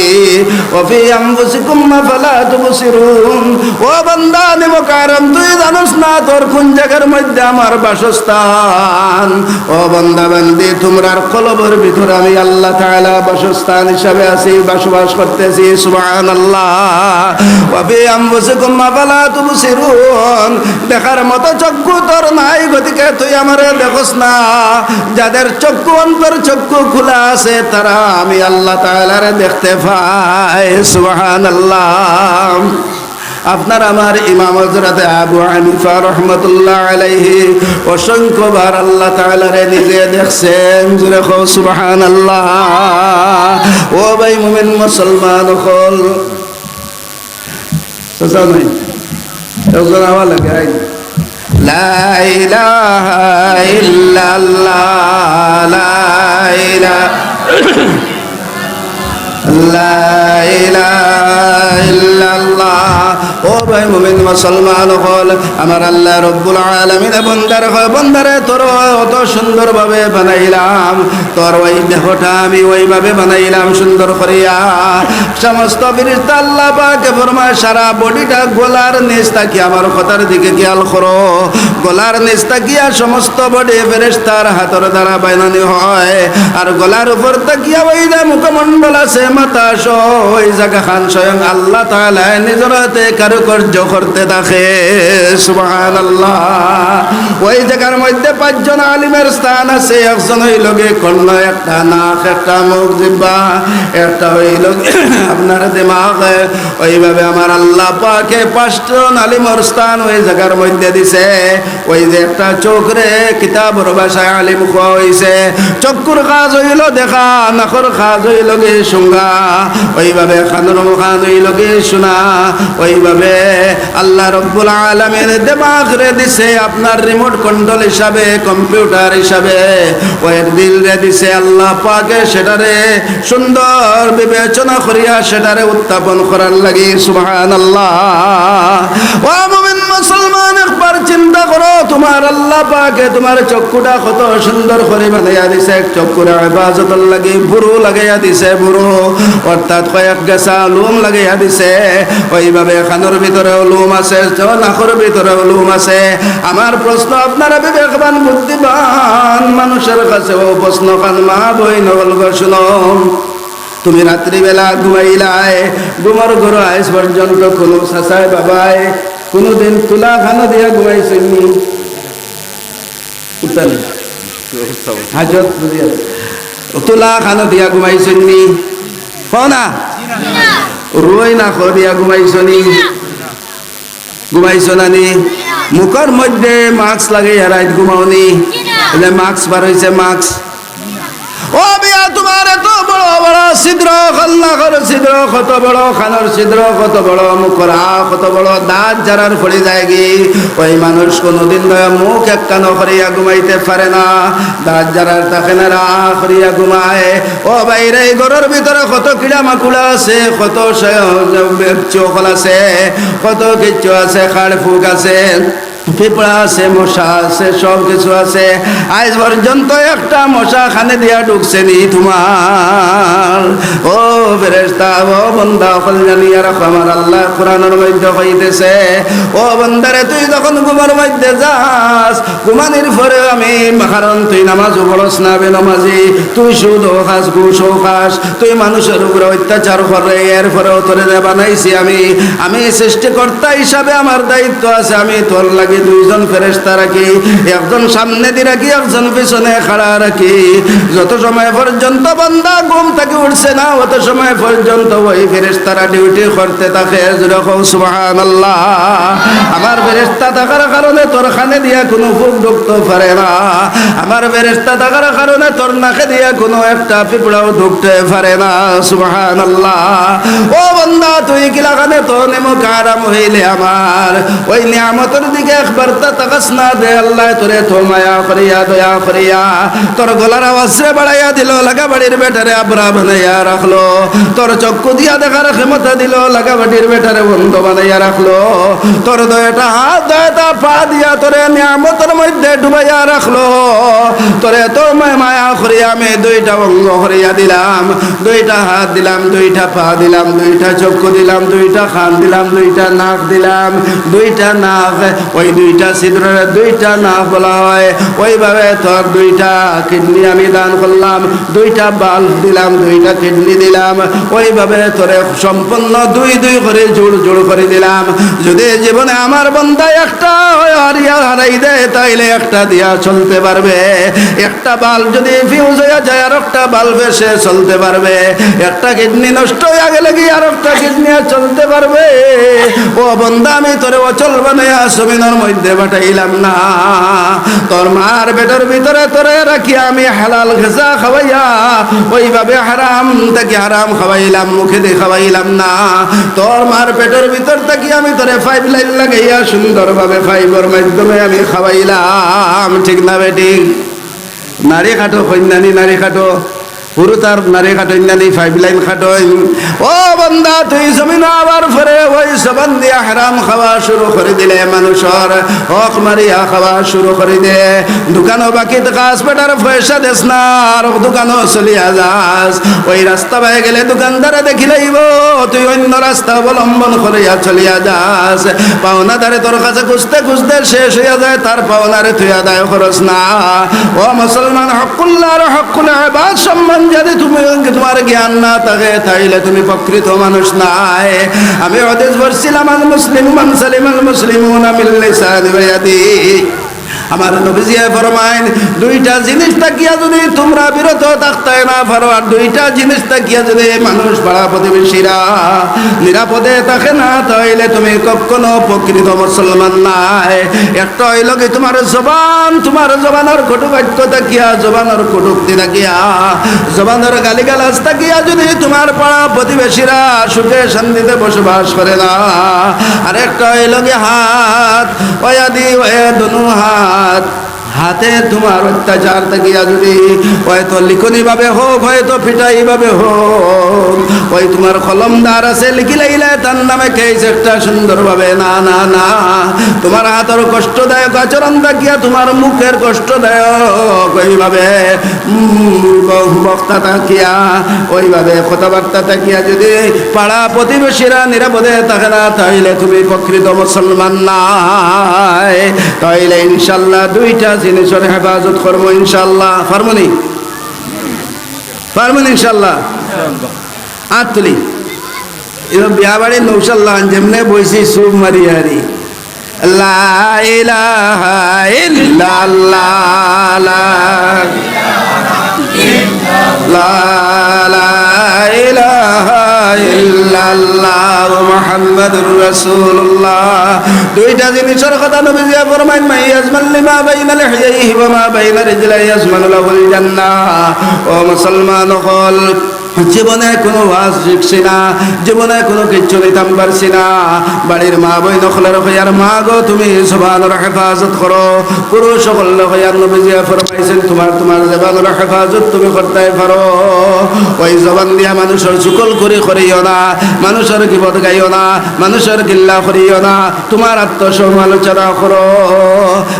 ওয়া ফি আনফুসিকুম আফালা তুবসিরুন। ও বান্দা, আমি মুকাররম, তুই জানোস না তোর কোন জাগার মধ্যে আমার বাসস্থান। ও বান্দা বান্দি, তোমরার কলবর ভিতরে আমি আল্লাহ তাআলা বাসস্থান হিসাবে আছি, বসবাস করতেছি। সুবহানাল্লাহ। ওয়া ফি আনফুসিকুম আফালা তুবসিরুন। দেখার মতো চক্ষু তোর নাই, গতিকে তুই আমারে দেখোস না। যাদের চক্ষু, অন্তর চক্ষু খোলা আছে, তারা আমি আল্লাহ তাআলারে দেখতে পায়। সুবহানাল্লাহ। আপনার আমার ইমাম হযরতে আবু হানিফা রহমতুল্লাহ আলাইহি অসংখ্যবার আল্লাহ তাআলারে নিজে দেখছেন। জোরে কও সুবহানাল্লাহ। ও ভাই মুমিন মুসলমান অকল, চাচা নাই? একজন আওয়াজ লাগে, আই। লা ইলাহা ইল্লাল্লাহ, লা ইলা-, লা ইলাহা ইল্লাল্লাহ। ও ভাই মুমিন মুসলমান অকল, আমার আল্লাহ রব্বুল আলামিনে বন্দারে কয়, "বন্দারে, তোর অত সুন্দরভাবে বানাইলাম, তোর ওই দেহটা আমি ওইভাবে বানাইলাম সুন্দর করিয়া।" সমস্ত ফিরিস্তা আল্লাহ পাকে ফরমায়, সারা বডিটা গলার নিচ থাকি, আমার কথার দিকে খেয়াল করো, গলার নিচ থাকিয়া সমস্ত বডি ফেরেশতার হাতর দ্বারা বানানি হয়। আর গলার উপর থাকিয়া ওই যে মুখমণ্ডল আছে, মাথা সহ ওই জাগাখান স্বয়ং আল্লাহ তাআলায় নিজর হাতে কারু সহ্য করতে থাকে। সুবহানাল্লাহ। ওই জাগার মধ্যে পাঁচজন আলিমের স্থান আছে, একজন অইলো গি কর্ণ, একটা নাক, একটা মুখ, জিব্বা, একটা অইলো গি আপনার দিমাগ। ওইভাবে আমার আল্লাহ পাকে পাঁচজন আলিমর স্থান ওই জাগার মধ্যে দিছে। ওই যে একটা চোখরে কিতাবর ভাষায় আলিম কওয়া অইছে, চক্ষুর কাজ অইলো দেখা, নাকর কাজ অইলো গি শুঙ্গা, ওইভাবে কানর মুখান অইলো গি শুনা, ওইভাবে আল্লাহ রব্বুল আলামিন দিমাগরে দিছে আপনার রিমোট কন্ট্রোল হিসাবে, কম্পিউটার হিসাবে, ওই দিলরে দিছে আল্লাহ পাকে, সেটারে সুন্দর বিবেচনা করিয়া সেটারে উত্থাপন করার লাগি। সুবহানাল্লাহ। ও মুমিন মুসলমান, একবার চিন্তা করো, তোমার আল্লাহ পাকে তোমার চক্ষুটা কত সুন্দর করি বানাইয়া দিছে, এক চক্ষুরে ইবাদতর লাগি বুরু লাগাইয়া দিছে, বুরু অর্থাৎ কয়েক গেছা লোম লাগাইয়া দিছে, ওইভাবে কানর ভিতরেও লোম আছে, নাকর ভিতরেও লোম আছে। আমার প্রশ্ন, আপনারা বিবেকবান বুদ্ধিমান মানুষের কাছেও প্রশ্ন খান, মা বইন অকল গো, শুনো। তুমি রাত্রিবেলা ঘুমাইলায়, ঘুমর ঘরো আইজ পর্যন্ত কুনু চাচায় বাবায় কুনুদিন তুলা খানো দিয়া ঘুমাইছইননি? উত্তর নেই। হাজত বুঝিয়া। তুলা খানো দিয়া ঘুমাইছইননি? কও না? রুই না খো দিয়া ঘুমাইছনি? ঘুমাইছো না নি? মুখর মধ্যে মাস্ক লাগাইয়া রাইত ঘুমাও নি? এই যে মাস্ক বার অইছে, মাস্ক। ও বিয়া, তোমার এত বড় বড় ছিদ্র, নাকর ছিদ্র কত বড়, কানর ছিদ্র কত বড়, মুখর আ কত বড়, দাঁত যারার পড়ি যায়গি, ওই মানুষ কুনুদিন নয় মুখ একখানো করিয়া ঘুমাইতে পারে না, দাঁত যারার থাকে না, আ করিয়া ঘুমায়। ও ভাইরে, এই ঘরর ভিতরে কত কিড়া মাকুড়া আছে, কত স-, চোখল আছে, কত কিচ্ছু আছে, খাড় ফুক আছে, পিঁপড়া আছে, মশা আছে, সব কিছু আছে। আইজ পর্যন্ত একটা মশা কানে দিয়া ঢুকছে নি তোমার? ও ফেরেশতা, ও বন্দা, অকল জানিয়া রাখো, আমার আল্লাহ কোরআনর মধ্যে কইতেছে, ও বন্দারে, তুই যখন ঘুমর মধ্যে যাস, ঘুমানির পরে আমি, কারণ তুই নামাজও পড়স না, বেনমাজি, তুই সুদও খাস, ঘুষও খাস, তুই মানুষর উপরে অত্যাচার কররে, এরপরেও তোরে যে বানাইছি আমি, আমি সৃষ্টিকর্তা হিসাবে আমার দায়িত্ব আছে, আমি তোর লাগি দুইজন ফেরেশতা রাখি, একজন সামনেদি রাখি, একজন পিছনে খাড়া রাখি। যত সময় পর্যন্ত বান্দা ঘুম থাকি উঠছে না, অত সময় পর্যন্ত ওই ফেরেশতারা ডিউটি করতে থাকে। জোরে কও সুবহানাল্লাহ। আমার ফেরেশতা থাকার কারণে তোর কানে দিয়া কুনু ফুক ঢুকতে পারে না, আমার ফেরেশতা থাকার কারণে তোর নাকে দিয়া কুনু একটা পিঁপড়াও ঢুকতে পারে না। সুবহানাল্লাহ। ও বন্দা, তুই কিলাখানে তো নিমুখ আরাম অইলে আমার ওই নিয়ামতর দিকে একবার তা তাকাস না দে, আল্লাহ তোরে তো মায়া করিয়া, দয়া করিয়া তোর গলার আওয়াজরে বাড়াইয়া দিল, লাগা বাড়ির বেটারে আবরা বানাইয়া রাখলো, তোর চক্ষু দিয়া দেখার ক্ষমতা দিল, লাগা বাড়ির বেটারে অন্ধ বানাইয়া রাখলো, তোর দুইটা হাত, দুইটা পা দিয়া তোরে নিয়ামতর মধ্যে ডুবাইয়া রাখলো। তোরে তো মা-, মায়া করি আমি দুইটা অঙ্গ করিয়া দিলাম, দুইটা হাত দিলাম, দুইটা পা দিলাম, দুইটা চক্ষু দিলাম, দুইটা কান দিলাম, দুইটা নাক দিলাম, দুইটা নাক, ওই দুইটা ছিদ্ররে দুইটা নাক বলা হয়। ওইভাবে তোর দুইটা কিডনি আমি দান করলাম, দুইটা বাল্ব দিলাম, দুইটা কিডনি দিলাম, ওইভাবে তোরে সম্পূর্ণ দুই দুই করি জুড় জুড় করি দিলাম। যদি জীবনে আমার বন্দা একটা হারিয়া হারাই দেয়, তাইলে একটা দিয়া চলতে পারবে। একটা বাল্ব যদি ফিউজ হইয়া যায়, আর একটা বাল্বে সে চলতে পারবে। একটা কিডনি নষ্ট হইয়া গেলে কি আর একটা কিডনি আর চলতে পারবে? ও বন্দা, আমি তোরে অচল বানাইয়া জমিনর মধ্যে পাঠাইলাম না। তোর মার পেটর ভিতরে তোরে রাখিয়া আমি হালাল গিজা খাওয়াইয়া, ওইভাবে হারাম থাকি হারাম খাওয়াইলাম, মুখেদি খাওয়াইলাম না। তোর মার পেটর ভিতর থাকি আমি তোরে পাইপ লাইন লাগাইয়া সুন্দরভাবে পাইপর মাধ্যমে আমি খাওয়াইলাম, ঠিক না বেঠিক? নাড়ি কাটো, কইন্যানি নাড়ি কাটো, হুরুতার নাড়ি কাটইন্যানি পাইপ লাইন কাটইন। ও বন্দা, তুই জমিনো আবার পরে ওই জবান দিয়া হারাম খাওয়া শুরু করি দিলে, মানুষর হক মারিয়া খাওয়া শুরু করি দে। দোকানো বাকিত কাজ পেটার পয়সা দেস না, আর দোকানো চলিয়া যাস। ওই রাস্তা বায় গেলে দোকানদারে দেখিলাইব, তুই অন্য রাস্তা অবলম্বন করিয়া চলিয়া যাস। পাওনাদারে তোর কাছে খুঁজতে খুঁজতে শেষ হইয়া যায়, তার পাওনারে তুই আদায় করস না। ও মুসলমান, হক্কুল্লাহ আর হক্কুল ইবাদ সম্বন্ধে যদি তুমি, তুমার জ্ঞান না থাকে, তাইলে তুমি প্রকৃত মানুষ নায়। আমি হাদিস পড়ছিলাম, "আল মুসলিমু মান সালিমাল মুসলিমুনা মিন লিসানি ওয়া ইয়াদি।" আমার নবীজিয়ে ফরমাইন, দুইটা জিনিস থাকিয়া যদি তুমরা বিরত থাকতায় না পারো, আর দুইটা জিনিস থাকিয়া যদি মানুষ পাড়া প্রতিবেশীরা নিরাপদে থাকে না, তাইলে তুমি কখনো প্রকৃত মুসলমান নায়। একটা অইলো কি, তুমার জবান, তুমার জবানর কটু বাক্য থাকিয়া, জবানর কটুক্তি থাকিয়া, জবানর গালিগালাজ থাকিয়া যদি তুমার পাড়া প্রতিবেশীরা সুখে শান্তিতে বসবাস করে না, আর একটা অইলো কি হাত, ওয়া ইয়াদি, ওয়া দুনু হাত, হাতে তুমার অত্যাচার থাকিয়া যদি হয়তো লিখনি ভাবে হোক, হয়তো পিটাই ভাবে হোক, ওই তুমার কলম ধার আছে, লিখিলাইলে তার নামে কেস একটা সুন্দরভাবে, না, না, না, তুমার হাতর কষ্টদায়ক আচরণ থাকিয়া তুমার মুখের কষ্টদায়ক ওইভাবে, উম, ব-, বক্তা থাকিয়া, ওইভাবে কথাবার্তা থাকিয়া যদি পাড়া প্রতিবেশীরা নিরাপদে থাকে না, তাইলে তুমি প্রকৃত মুসলমান নায়। তাইলে ইনশাআল্লাহ দুইটা জিনিসর হেফাজত করমু ইনশাআল্লাহ। পারমুনি? পারমুনি ইনশাআল্লাহ? আত তুলি। এবার বিয়া বাড়ির নৌশাল্লাহ যেমনে বইছি সুপ মারি হারি। লা ইলাহা ইল্লাল্লাহ, লা, লা, লা ইলাহা ইল্লাল্লাহ মুহাম্মাদুর রাসূলুল্লাহ। দুইটা জিনিসর কথা নবীজিয়ে ফরমাইন, "মান ইয়াজমান লিমা বাইনা লিহইয়াইহি ওয়া মা বাইনা রিজলাইহি ইয়াজমান লাহুল জান্নাহ।" ও মুসলমান অকল, জীবনে কুনু ওয়াজ শিখছি না, জীবনে কুনু কিচ্ছু নিতাম পারছি না। বাড়ির মা বইন অকলরে কইয়ার, "মা গো, তুমি জবানর হেফাজত করো।" পুরুষ অকলরে কইয়ার, নবীজিয়ে ফরমাইছইন, "তুমার, তুমার জবানর হেফাজত তুমি করতায় পারো। ওই জবান দিয়া মানুষর চুগলখুরি করিও না, মানুষর গিবত গাইও না, মানুষর গিল্লা করিও না।" তুমার আত্মসমালোচনা করো।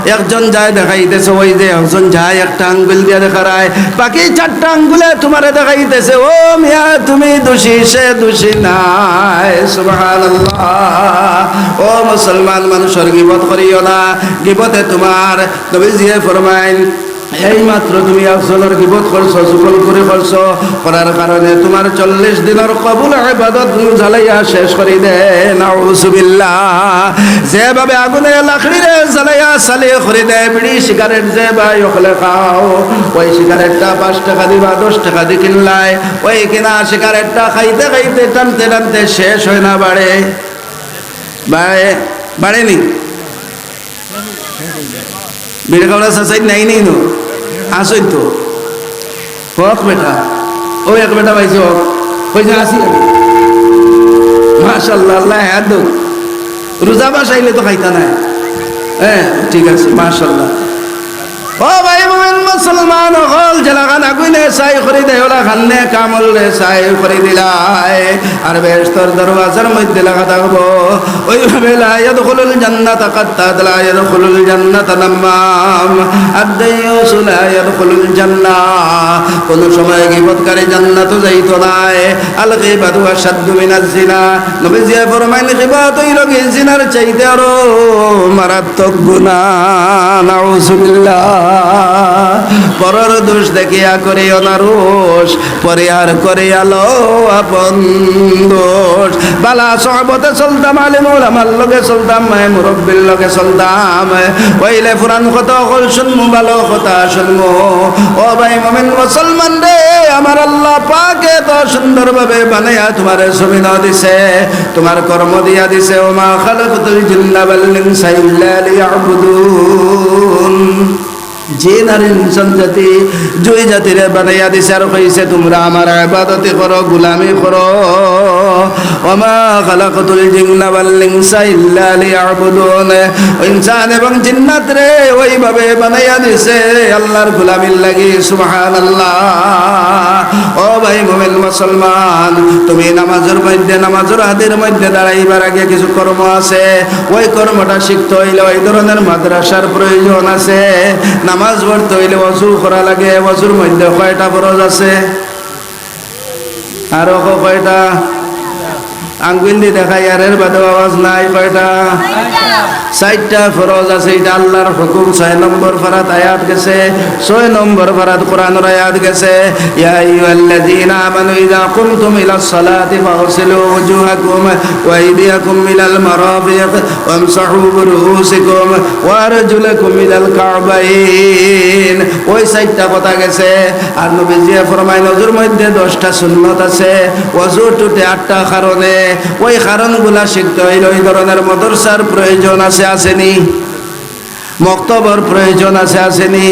একজন যায় দেখাইতেছে, ওই যে একজন যায় একটা আঙ্গুল দিয়া দেখারায়, বাকি চারটা আঙ্গুলে তুমারে দেখাইতেছে, "ও মিয়া, তুমি দোষী, সে দোষী নায়।" সুবহানাল্লাহ। ও মুসলমান, মানুষর গিবত করিও না, গিবতে তুমার নবীজিয়ে ফরমাইন, এই মাত্র তুমি একজনর গিবত করছো, চুগলখুরি করছো, করার কারণে তুমার চল্লিশ দিনর কবুল ইবাদত জ্বালাইয়া শেষ করি দে। নাউজুবিল্লাহ। যেভাবে আগুনে লাকড়িরে জ্বালাইয়া ছালি করি দে, বিড়ি সিগারেট যে ভাই অকলে খাও, ওই সিগারেটটা পাঁচ টেকা দি বা দশ টেকা দি কিনলায়, ওই কিনা সিগারেটটা খাইতে খাইতে টানতে টানতে শেষ অয় না বাড়ে? বাড়ে, বাড়েনি? বিড়ি খাওয়ার চাচাই নাই নি নু? আছইন তো। হক বেটা। ও এক বেটা পাইছে হক। কইছে, "আছি আমি।" মাশাআল্লাহ, আল্লায় হায়াত দেউক। রোজা মাস আইলে তো খাইতা নায়। হ্যাঁ, ঠিক আছে, মাশাআল্লাহ। ও ভাই মুমিন মুসলমান অকল, যেলাখান আগুইনে ছাই করি দেয়, ওলাখান নেক আমলরে ছাই করি দিলায়। আর বেহেশতর দরওয়াজার মধ্যে লেখা থাকবো, ওইভাবে লা ইয়াদখুলুল জান্নাতা কাত্তাত, লা ইয়াদখুলুল জান্নাতা নাম্মাম, আদ-দাইয়ুসু লা ইয়াদখুলুল জান্নাহ। কোনো সময় গীবতকারী জান্নাতো যাইতো নায়। আল গীবাতু আশাদ্দু মিনাজ জিনা। নবীজিয়ে ফরমাইন, গীবত অইলো কি জিনার চাইতে আরো মারাত্মক গুনাহ। নাউজুবিল্লাহ। পরর দোষ দেখিয়া করিও না রোষ, পরিহার করিয়া লও আপন দোষ। বালা সহবতে চলতাম, আলিম উলামার লগে চলতাম, মুরব্বির লগে চলতাম, অইলে পুরান কথা অকল শুনমু, ভালা কথা শুনমু। ও ভাই মুমিন মুসলমান রে, আমার আল্লাহ পাকে তো সুন্দরভাবে বানাইয়া তুমারে জমিনো দিছে, তুমার কর্ম দিয়া দিছে। ওমা খালাকতুল জিন্না ওয়াল ইনসা ইল্লা লিয়াবুদুন। জিন আর ইনসান জাতি, দুই জাতিরে বানাইয়া দিছে আর কইছে, "তুমরা আমার ইবাদতি করো, গুলামি করো।" ওমা খালাকতুল জিন্না ওয়াল ইনসা ইল্লা লিয়াবুদুন। ইনসান এবং জিন্নাতরে ওইভাবে বানাইয়া দিছে আল্লাহর গুলামির লাগি। সুবহানাল্লাহ। ও ভাই মুমিন মুসলমান, তুমি নামাজর মধ্যে, নামাজর হাদির মধ্যে দাঁড়াইবার আগে কিছু কর্ম আছে, ওই কর্মটা শিখতে অইলে ওই ধরনের মাদ্রাসার প্রয়োজন আছে। নামাজ পড়তে অইলে অজু করা লাগে, অজুর মধ্যে কয়টা ফরজ আছে? আরো ক-, কয়টা? আঙ্গুল দি দেখাইয়ার, এর বাদে আওয়াজ নাই। কয়টা? চাইরটা ফরজ আছে, ইটা আল্লার হুকুম। ছয় নম্বর পারাত আয়াত গেছে, ছয় নম্বর পারাত কুরআনর আয়াত গেছে, يا أيها الذين آمنوا إذا قمتم إلى الصلاة فاغسلوا وجوهكم وأيديكم إلى المرافق وامسحوا برؤوسكم وأرجلكم إلى الكعبين। ওই চাইরটা কথা গেছে। আর নবীজিয়ে ফরমাইন, অজুর মধ্যে দশটা সুন্নত আছে, অজু টুটে আটটা কারণে। ওই কারণগুলা শিখতে অইলে ওই ধরনের মাদ্রাসার প্রয়োজন আছে, আছে নি? মক্তবর প্রয়োজন আছে, আছে নি?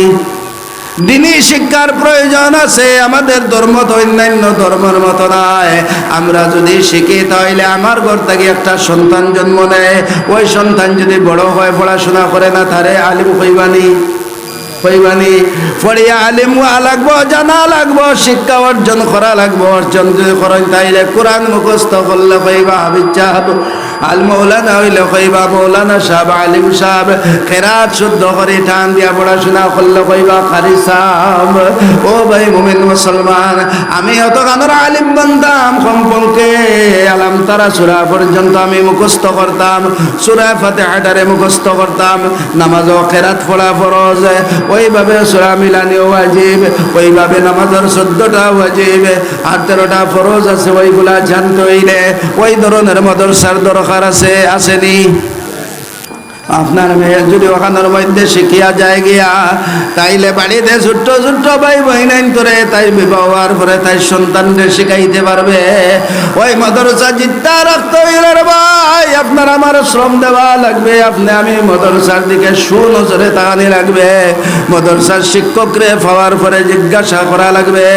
দিনী শিক্ষার প্রয়োজন আছে। আমাদের ধর্ম তো অন্যান্য ধর্মর মতো নায়। আমরা যদি শিখি, তাইলে আমার ঘর থাকি একটা সন্তান জন্ম নেয়, ওই সন্তান যদি বড় হয়, পড়াশোনা করে না, তারে আলিম কইবা নি? কইবা নি? পড়িয়া আলিম হওয়া লাগবো, জানা লাগবো, শিক্ষা অর্জন করা লাগবো। অর্জন যদি করইন, তাইলে কুরআন মুখস্থ করলে কইবা হাফিজ সাহেব, আল মৌলানা অইলে কইবা মৌলানা সাহেব, আলিম সাহেব। কেরাত শুদ্ধ করি টান দিয়া পড়াশোনা করলে কইবা কারি সাহেব। ও ভাই মুমিন মুসলমান, আমি অতখানর আলিম বনতাম, কমপক্ষে আলাম তারা সূরা পর্যন্ত আমি মুখস্থ করতাম, সূরা ফাতিহাটারে মুখস্থ করতাম। নামাজও কেরাত পড়া ফরজ, ওইভাবে সূরা মিলানিও ওয়াজিব, ওইভাবে নামাজর চৌদ্দটা ওয়াজিব আর তেরোটা ফরজ আছে, ওইগুলা জানতে অইলে ওই ধরনের মাদ্রাসার দরকার আছে, আছে নি? আপনার মেয়ে যদি ওখানর মধ্যে শিখিয়া যায় গিয়া, তাইলে বাড়িতে ছোট্ট ছোট্ট ভাই বইনাইন্তরে তাই বিবাহ হওয়ার পরে তাই সন্তানরে শিখাইতে পারবে। ওই মাদ্রাসা জিন্দা রাখতে অইলে রে ভাই, আপনার আমার শ্রম দেওয়া লাগবে, আপনে আমি মাদ্রাসার দিকে সুনজরে তাকানি লাগবে। মাদ্রাসার শিক্ষকরে পাওয়ার পরে জিজ্ঞাসা করা লাগবে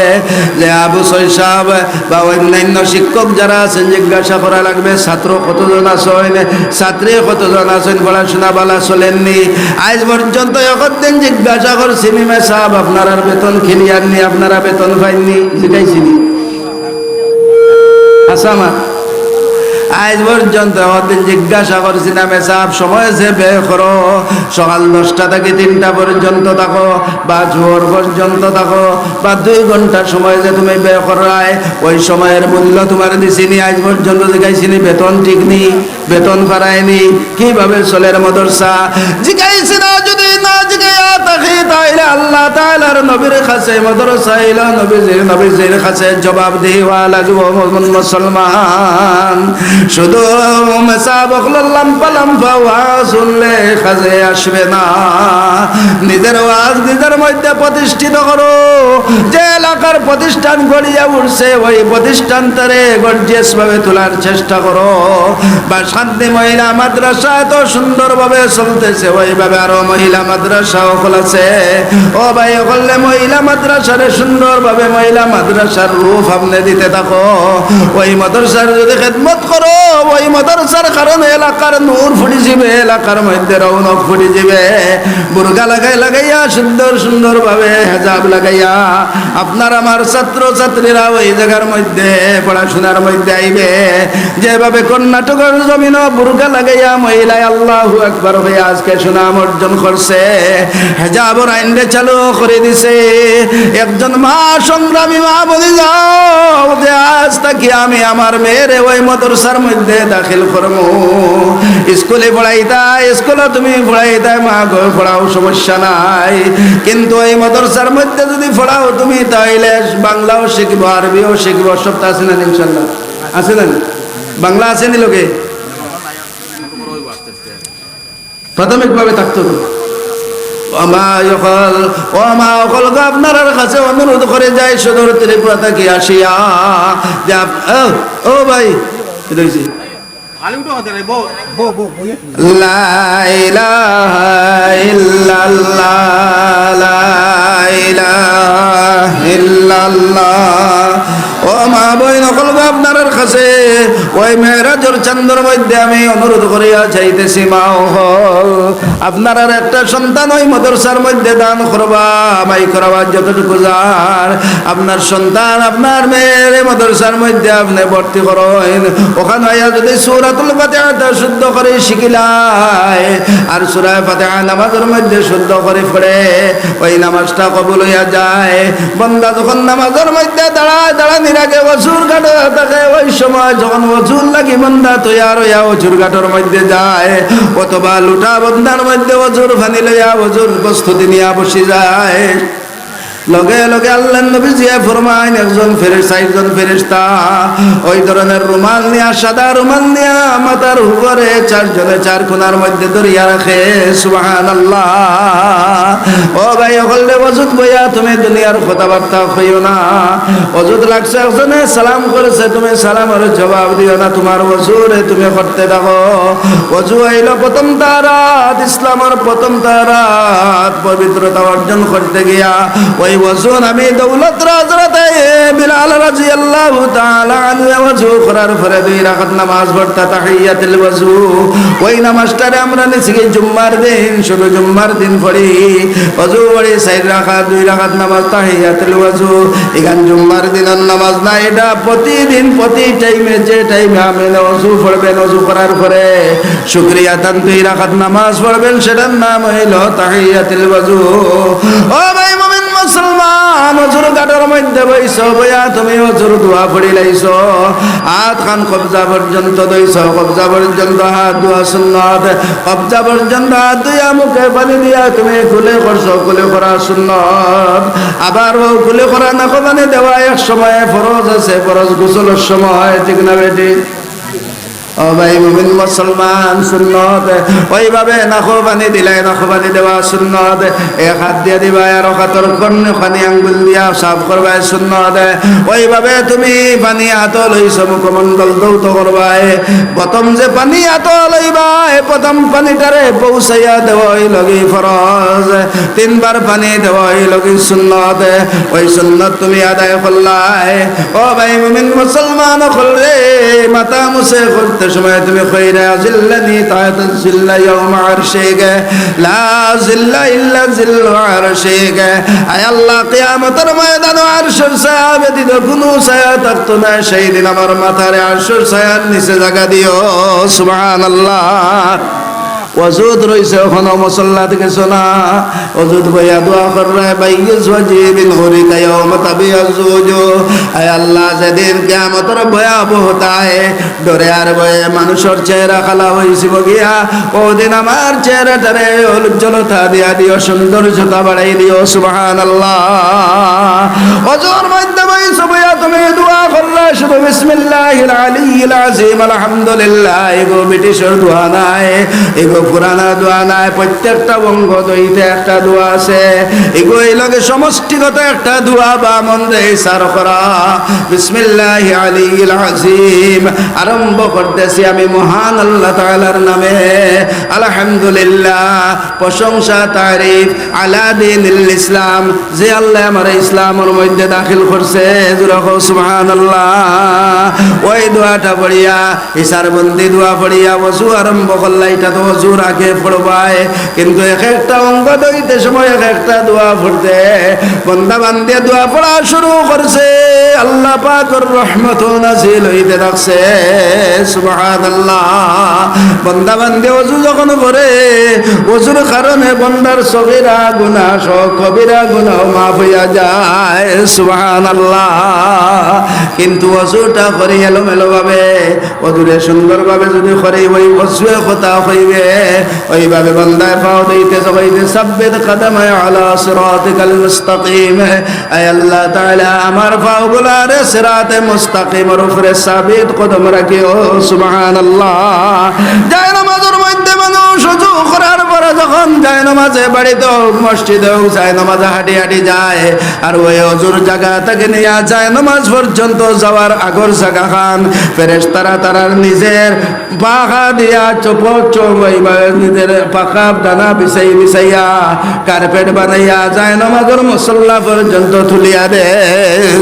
যে, আবু সৈয়দ সাহেব বা অন্যান্য শিক্ষক যারা আছেন, জিজ্ঞাসা করা লাগবে, ছাত্র কতজন আছেন, ছাত্রী কতজন আছেন, পড়াশোনা ভালা চলের নি? আইজ পর্যন্ত একদিন জিজ্ঞাসা করছি নি, মে সাহেব, আপনারার বেতন clear নি, আপনারা বেতন পাইন নি, জিকাইছি নি? আচ্ছা, আমার আইজ পর্যন্ত একদিন জিজ্ঞাসা করছি না, মে সাহেব, সময় যে ব্যয় করো, সকাল দশটা থাকি তিনটা পর্যন্ত থাকো, বা জোহর পর্যন্ত থাকো, বা দুই ঘন্টা সময় যে তুমি ব্যয় কররায়, ওই সময়ের মূল্য তুমারে দিছি নি, আইজ পর্যন্ত জিকাইছি নি, বেতন ঠিক নি, বেতন পারায় নি, কিভাবে চলের মাদ্রাসা? জিকাইছি না, যদি না জিকাইয়া থাকি, তাইলে আল্লাহ তাআলার নবীর কাছে মাদ্রাসা অইলো নবীজির, নবীজির কাছে জবাব দেওয়া লাগবো। মুমিন মুসলমান, শুধু মেসাব অকলর লাম্পা লাম্পা ওয়াজ হুনলে কাজে আসবে না। নিজের ওয়াজ নিজের মধ্যে প্রতিষ্ঠিত করো। যে এলাকার প্রতিষ্ঠান গড়িয়া উঠছে, ওই প্রতিষ্ঠানটারে গর্জিয়াস ভাবে তোলার চেষ্টা করো। বা শান্তি মহিলা মাদ্রাসা এত সুন্দরভাবে চলতেছে, ওইভাবে আরো মহিলা মাদ্রাসা অকল আছে। ও ভাই অকলরে, মহিলা মাদ্রাসারে সুন্দরভাবে মহিলা মাদ্রাসার রূপ আপনে দিতে থাকো। ওই মাদ্রাসার যদি খেদমত করো, ওই মাদ্রাসার কারণে এলাকার নূর ফুটি যাবে, এলাকার মধ্যে রৌনক ফুটি যাবে। বুরকা লাগাই লাগাইয়া সুন্দর সুন্দরভাবে হেজাব লাগাইয়া আপনার আমার ছাত্র ছাত্রীরা ওই জাগার মধ্যে পড়াশোনার মধ্যে আইবে। যেভাবে কর্ণাটকর জমিনো বুরকা লাগাইয়া মহিলায় আল্লাহু আকবার হইয়া আজকে সুনাম অর্জন করছে, হেজাবর আইনরে চালু করি দিছে। একজন মা, সংগ্রামী মা বলি যাও যে, আজ থাকি আমি আমার মেয়েরে ওই মাদ্রাসার মধ্যে দাখিল করমু। স্কুলে পড়াইতায়, স্কুলো তুমি পড়াইতায়, মা গো পড়াও, সমস্যা নাই, কিন্তু এই মাদ্রাসার মধ্যে যদি পড়াও তুমি, তাইলে বাংলাও শিখবো, আরবিও শিখবো, সবতা আছে না ইনশাআল্লাহ? আছে না? বাংলা আছে নি লগে? প্রাথমিকভাবে থাকতো তো। ও মা অকল, ও মা অকল গো, আপনারার কাছে অনুরোধ করে যাই, সদর ত্রিপুরা থাকি আসিয়া, যে আপ-, ও, ও ভাই, কি হইছে? লা ইলাহা ইল্লাল্লাহ, লা ইলাহা ইল্লাল্লাহ। ও মা বইন অকল গো, আপনারার কাছে ওই মেরাজর চান্দর মধ্যে আমি অনুরোধ করিয়া চাইতেছি, মা অকল, আপনারার একটা সন্তান ওই মাদ্রাসার মধ্যে দান করবা, মাই করাবার যতটুকু যার, আপনার সন্তান, আপনার মেয়েরে মাদ্রাসার মধ্যে আপনে ভর্তি করইন। ওখানো আইয়া যদি সূরাতুল ফাতিহাটা শুদ্ধ করি শিখিলায়, আর সূরা ফাতিহা নামাজর মধ্যে শুদ্ধ করি পড়ে, ওই নামাজটা কবুল হইয়া যায়। বন্দা যখন নামাজর মধ্যে দাঁড়ায়, দাঁড়ানির আগে অজুর ঘাটে থাকে, ওই সময় যখন অজু অজুর লাগি বন্দা তৈয়ার অইয়া অজুর ঘাটর মধ্যে যায়, অথবা লোটা বন্দার মধ্যে অজুর পানি লইয়া অজুর প্রস্তুতি নিয়া বসি যায়। লগে লগে আল্লাহর নবীজিয়ে ফরমাইন, একজন ফেরেশ-, চাইরজন ফেরেশতা ওই ধরনের রুমাল নিয়া, সাদা রুমাল নিয়া মাথার উপরে চারজনে চার কোণার মধ্যে ধরিয়া রাখে। সুবহানাল্লাহ। ও ভাই অকলরে, অজুত বইয়া তুমি দুনিয়ার কথাবার্তা কইও না। অজুত লাগছো, একজনে সালাম করছে, তুমি সালামর জবাব দিও না, তুমার অজুরে তুমি করতে থাকো। অজু অইলো প্রথম তাহারাত, ইসলামর প্রথম তাহারাত, পবিত্রতা অর্জন করতে গিয়া ওই অজু নামি দৌলত হজরতে বিলাল রাদিয়াল্লাহু তাআলা আনহু অজু করার পরে দুই রাকাত নামাজ পড়তা তাহিয়াতুল ওযু। ওই নামাজটারে আমরা নিছি কি জুম্মার দিন, শুধু জুম্মার দিন পড়ি। অজু পড়ি চাইর রাকাত, দুই রাকাত নামাজ তাহিয়াতুল ওযু। ইখান জুম্মার দিনর নামাজ না, ইটা প্রতিদিন, প্রতি টাইমে, যে টাইমে আপনে অজু পড়বেন, অজু করার পরে শুকরিয়া তান দুই রাকাত নামাজ পড়বেন, সেটার নাম অইলো তাহিয়াতুল ওযু। ও ভাই মুমিন মুসলমান, অজুর ঘাটর মধ্যে বইছো, বইয়া তুমি অজুর দোয়া পড়ি লাইছো, আত খান কবজা পর্যন্ত ধইছো, কবজা পর্যন্ত হাত ধোয়া সুন্নত, কবজা পর্যন্ত হাত ধুইয়া মুখে পানি দিয়া তুমি কুলি করছো, কুলি করা সুন্নত। আবার অউ কুলি করা নাকো পানি দেওয়া এক সময়ে ফরজ আছে, ফরজ গোসলর সময়, ঠিক না বেঠিক? ও ভাই মুমিন মুসলমান, সুন্নত। ওইভাবে নাকো পানি দিলায়, নাকো পানি দেওয়া সুন্নত। এক হাত দিয়া দিবায়, আর এক হাতর কর্ণে পানি আঙ্গুল দিয়া সাফ করবায়, সুন্নত। ওইভাবে তুমি পানি আতো লইছো, মুখমণ্ডল ধৌত করবায়। প্রথম যে পানি আতো লইবায়, প্রথম পানিটারে পৌঁছাইয়া দেওয়া অইলো গি ফরজ। তিনবার পানি দেওয়া অইলো গি সুন্নত। ওই সুন্নত তুমি আদায় করলায়। ও ভাই মুমিন মুসলমান অকলরে, মাথা মুছে করতে সময় তুমি কইরায়, "জিল্লানি তাহতা জিল্লা ইয়াউমা আরশিক, লা জিল্লা ইল্লা জিল্লু আরশিক।" আয় আল্লাহ, কিয়ামতর ময়দানো আরশর ছায়া ব্যতীত কুনু ছায়া থাকতো না, সেই দিন আমার মাথারে আরশর ছায়ার নিচে জাগা দিও। সুবহানাল্লাহ। অজুত রইছে অখনো মুসল্লাত গেছো না, অজুত বইয়া দোয়া কররায়, "বাইয়িজ ওয়াজহি মিন নুরিকা ইয়াউমা তাবিয়াজ্জু উজুহ।" আয় আল্লাহ, যেদিন কিয়ামতর ভয়াবহতা আয়, ডরে আর ভয়ে মানুষর চেহারা কালা অইযিবো গিয়া, অউ দিন আমার চেহারাটারে উজ্জ্বলতা দিয়া দিও, সৌন্দর্যতা বাড়াই দিও। সুবহানাল্লাহ। অজুর মধ্যে বইছো বইয়া তুমি দোয়া কররায় শুধু বিসমিল্লাহিল আলিয়্যিল আযীম, আলহামদুলিল্লাহ। ইগু ব্রিটিশর দোয়া নায়, ইগু পুরানা দোয়া নায়, প্রত্যেকটা অঙ্গ ধইতে একটা দোয়া আছে। ইগু অইলো গি সমষ্টিগত একটা দোয়া বা মনরে ইশারা করা। বিসমিল্লাহিল আলিয়্যিল আযীম, আরম্ভ করতেছি আমি মহান আল্লাহ তাআলার নামে। আলহামদুলিল্লাহ, প্রশংসা, তারিফ, আলা দীনিল ইসলাম, যে আল্লায় আমারে ইসলামর মধ্যে দাখিল করছে, জোরে কও সুবহানাল্লাহ। ওই দোয়াটা পড়িয়া, ইশারবন্দি দোয়া পড়িয়া অজু আরম্ভ করলা, ইটা তো অজুর আগে পড়বায়, কিন্তু এক একটা অঙ্গ ধইতে সময় এক একটা দোয়া পড়তে, বন্দা বান্দিয়ে দোয়া পড়া শুরু করছে, আল্লাহ পাকর রহমত নাজিল অইতে থাকছে। সুবহানাল্লাহ। বন্দা বান্দি অজু যখন করে, অজুর কারণে বন্দার সগীরা গুনাহ সহ কবিরা গুনাহ মাফ অইয়া যায়। সুবহানাল্লাহ। কিন্তু অজুটা করি এলোমেলো ভাবে, অজুরে সুন্দরভাবে যদি করি, ওই অজুয়ে কথা কইবে, ওইভাবে বন্দায় পাও ধইতে সবাইতে সাব্বিত কদমায়া আলা সিরাতিকাল মুস্তাকিম। আয় আল্লাহ তাআলা, আমার পাওগুলারে সিরাতে মুস্তাকিমর উপরে সাবিত কদম রাখিও। সুবহানাল্লাহ। জায়নামাজর মধ্যে মানুষ অজু করার পরে যখন জায়নামাজে, বাড়িতে হোক, মসজিদে হোক, জায়নামাজে হাঁটি হাঁটি যায়, আর ওই অজুর জাগা থাকি নিয়া জায়নামাজ পর্যন্ত যাওয়ার আগর জাগাখান ফেরেশতারা তারার নিজের পাখা দিয়া চপ চপ এইভাবে নিজের পাখা দানা বিছাই বিছাইয়া কার্পেট বানাইয়া জায়নামাজর মুসল্লা পর্যন্ত তুলিয়া দে।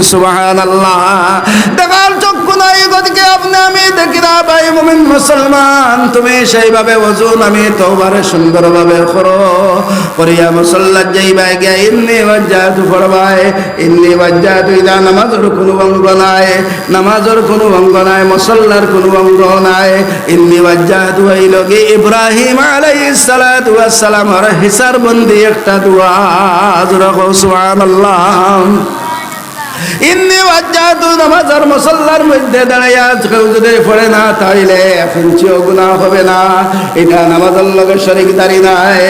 সুবহানাল্লাহ। দেখার চক্ষু নাই, গতিকে আপনে আমি দেখি না, ভাই মুমিন মুসলমান, তুমি সেইভাবে অজু নামি তওবারে সুন্দরভাবে করো। করিয়া মুসল্লাত যাইবায় গিয়া ইন্নি ওয়াজ্জাহতু পড়বায়। ইন্নি ওয়াজ্জাহতু ইলা নামাজর কুনু অঙ্গ নাই, নামাজর কুনু অঙ্গ নাই, মুসল্লার কুনু অঙ্গ নাই। ইন্নি ওয়াজ্জাহতু অইলো গি ইব্রাহিম আলাইহিস সালাতু ওয়াস সালামর হিসারবন্দি একটা দোয়া। জোরে কও সুবহানাল্লাহ। ইন্নি ওয়াজ্জাহতু নামাজর মুসল্লার মধ্যে দাঁড়াইয়া কেউ যদি পড়ে না, তাইলে এক ইঞ্চিও গুনাহ হবে না। ইটা নামাজর লগে শরিকদারি নায়।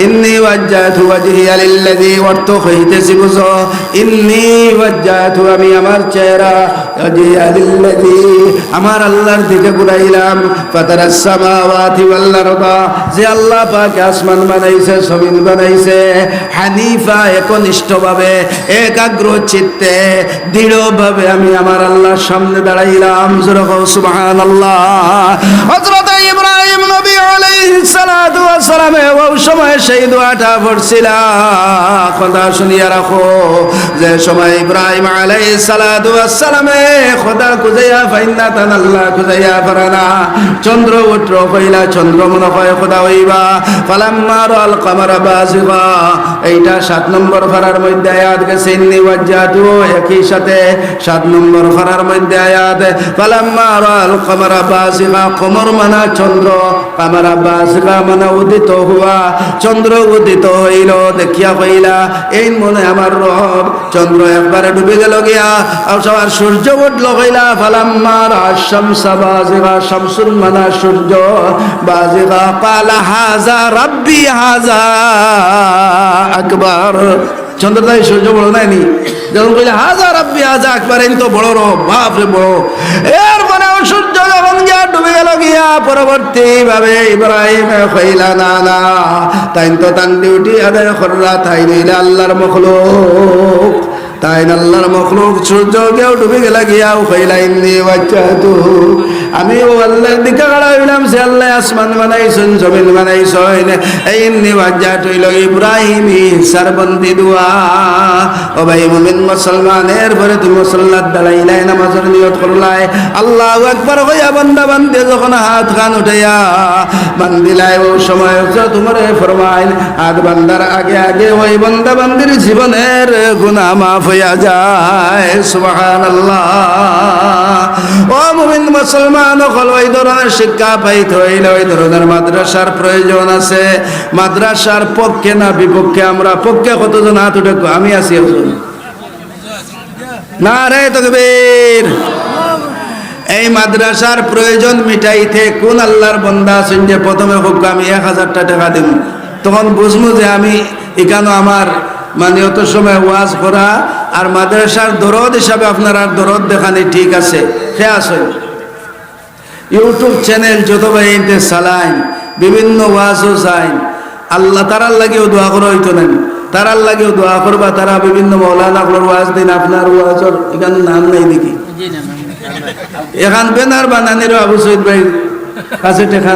ইন্নি ওয়াজ্জাহতু ওয়াজহিয়া লিল্লাযী, অর্থ কইতেছি বুঝো। ইন্নি ওয়াজ্জাহতু, আমি আমার চেহারা, ওয়াজহিয়া লিল্লাযী, আমার আল্লাহর দিকে ঘুরাইলাম। ফাতারাস সামাওয়াতি ওয়াল আরদা, যে আল্লাহ পাক আসমান বানাইছে, জমিন বানাইছে, হানিফা, একনিষ্ঠভাবে, একাগ্র চিত্তে, দৃঢ়ভাবে আমি আমার আল্লাহর সামনে দাঁড়াইলাম। জোরে কও সুবহানাল্লাহ। হযরত ইব্রাহিম নবী আলাইহিস সালাতু ওয়াস সালামে ওই সময় সেই দোয়াটা পড়ছিলা। কথা শুনিয়া রাখো, যে সময় ইব্রাহিম আলাইহিস সালাতু ওয়াস সালামে খোদা খুঁজাইয়া পাইন না, তান আল্লাহ খুঁজাইয়া পারা না, চন্দ্র উঠলো কইলা, চন্দ্র মনে হয় খোদা অইবা। ফালাম্মা রাআল কামারা বাজিগা, এইটা সাত নম্বর পারার মধ্যে আয়াত গেছে, ইন্নি ওয়াজ্জাহতু, একই সাথে সাত নম্বর পারার মধ্যে আয়াত, ফালাম্মা রাআল কামারা বাজিগা, কমর মানা চন্দ্র, কামারা বাজিগা মানা উদিত হওয়া, চন্দ্র উদিত হইল, দেখিয়া কইলা, এই মনে আমার রব, চন্দ্র একবারে ডুবে গেল গিয়া, আর সবার সূর্য উঠল কইলা, ফালাম্মা রাআশ শামসা বাজিগা, শামসুন মানা সূর্য, বাজিগা, ক্বালা, হাযা রাব্বি, হাযা আকবার। চন্দ্র তাই সূর্য বড় নায়নি? যখন কইলা, হাযা রাব্বি, হাযা আকবার, এইন তো বড় রব, বাপ রে বড়। এরপরে ও সূর্য যখন গিয়া ডুবে গেল গিয়া, পরবর্তী ভাবে ইব্রাহিমে কইলা, না, না, তাইন তো তান ডিউটি আদায় কররা, তাইন অইলা আল্লাহর মখলুক। তাইন আল্লাহর মখলুক, সূর্য গিয়াও ডুবে গেল গিয়াও কইলা, ইন্নি ওয়াজ্জাহতু, আমি ও আল্লাহর দিকে খাড়া অইলাম, যে আল্লাহ আসমান বানাইছইন, জমিন বানাইছইন। এই ইন্নি ওয়াজ্জাহতু অইল ইব্রাহিমী ইনসার বন্দি দোয়া। ও ভাই মুমিন মুসলমান, এরপরে তুমি মুসল্লাত দাঁড়াইলায়, নামাজর নিয়ত করলায়, আল্লাহু আকবার কইয়া বান্দা বান্দি যখন হাত খান উঠাইয়া বান্দিলায়, ও সময় হজরত উমরে ফরমাইন, হাত বান্দার আগে আগে ওই বান্দা বান্দির জীবনের গুনাহ মাফ হইয়া যায়। সুবহানাল্লাহ। ও মুমিন মুসলমান অকল, ওই ধরনের শিক্ষা পাইতে হইলে ওই ধরনের মাদ্রাসার প্রয়োজন আছে। মাদ্রাসার পক্ষে না বিপক্ষে? আমরা পক্ষে কতজন হাত উঠে? আমি আছি একজন। নারায়ে তাকবীর। এই মাদ্রাসার প্রয়োজন মিটাইতে কোন আল্লাহর বন্দা আছইন যে প্রথমে কউক্কা, আমি এক হাজারটা টেকা দিমু? তখন বুঝমু যে আমি ইখানো আমার, মানে, অত সময় ওয়াজ করা আর মাদ্রাসার দরদ হিসাবে আপনারার দরদ দেখানি ঠিক আছে। কে আছইন? YouTube channel যত ভাইয়াইন্তে চালাইন, বিভিন্ন ওয়াজও চাইন, আল্লাহ তারার লাগিও দোয়া করা অইতো না নি? তারার লাগিও দোয়া করবা, তারা বিভিন্ন মৌলানা অকলর ওয়াজ দিন, আপনার ওয়াজর ইখান নাম নাই দেখি। এখান ব্যানার বানানিরও আবু সৈয়দ ভাইর কাছে টেকা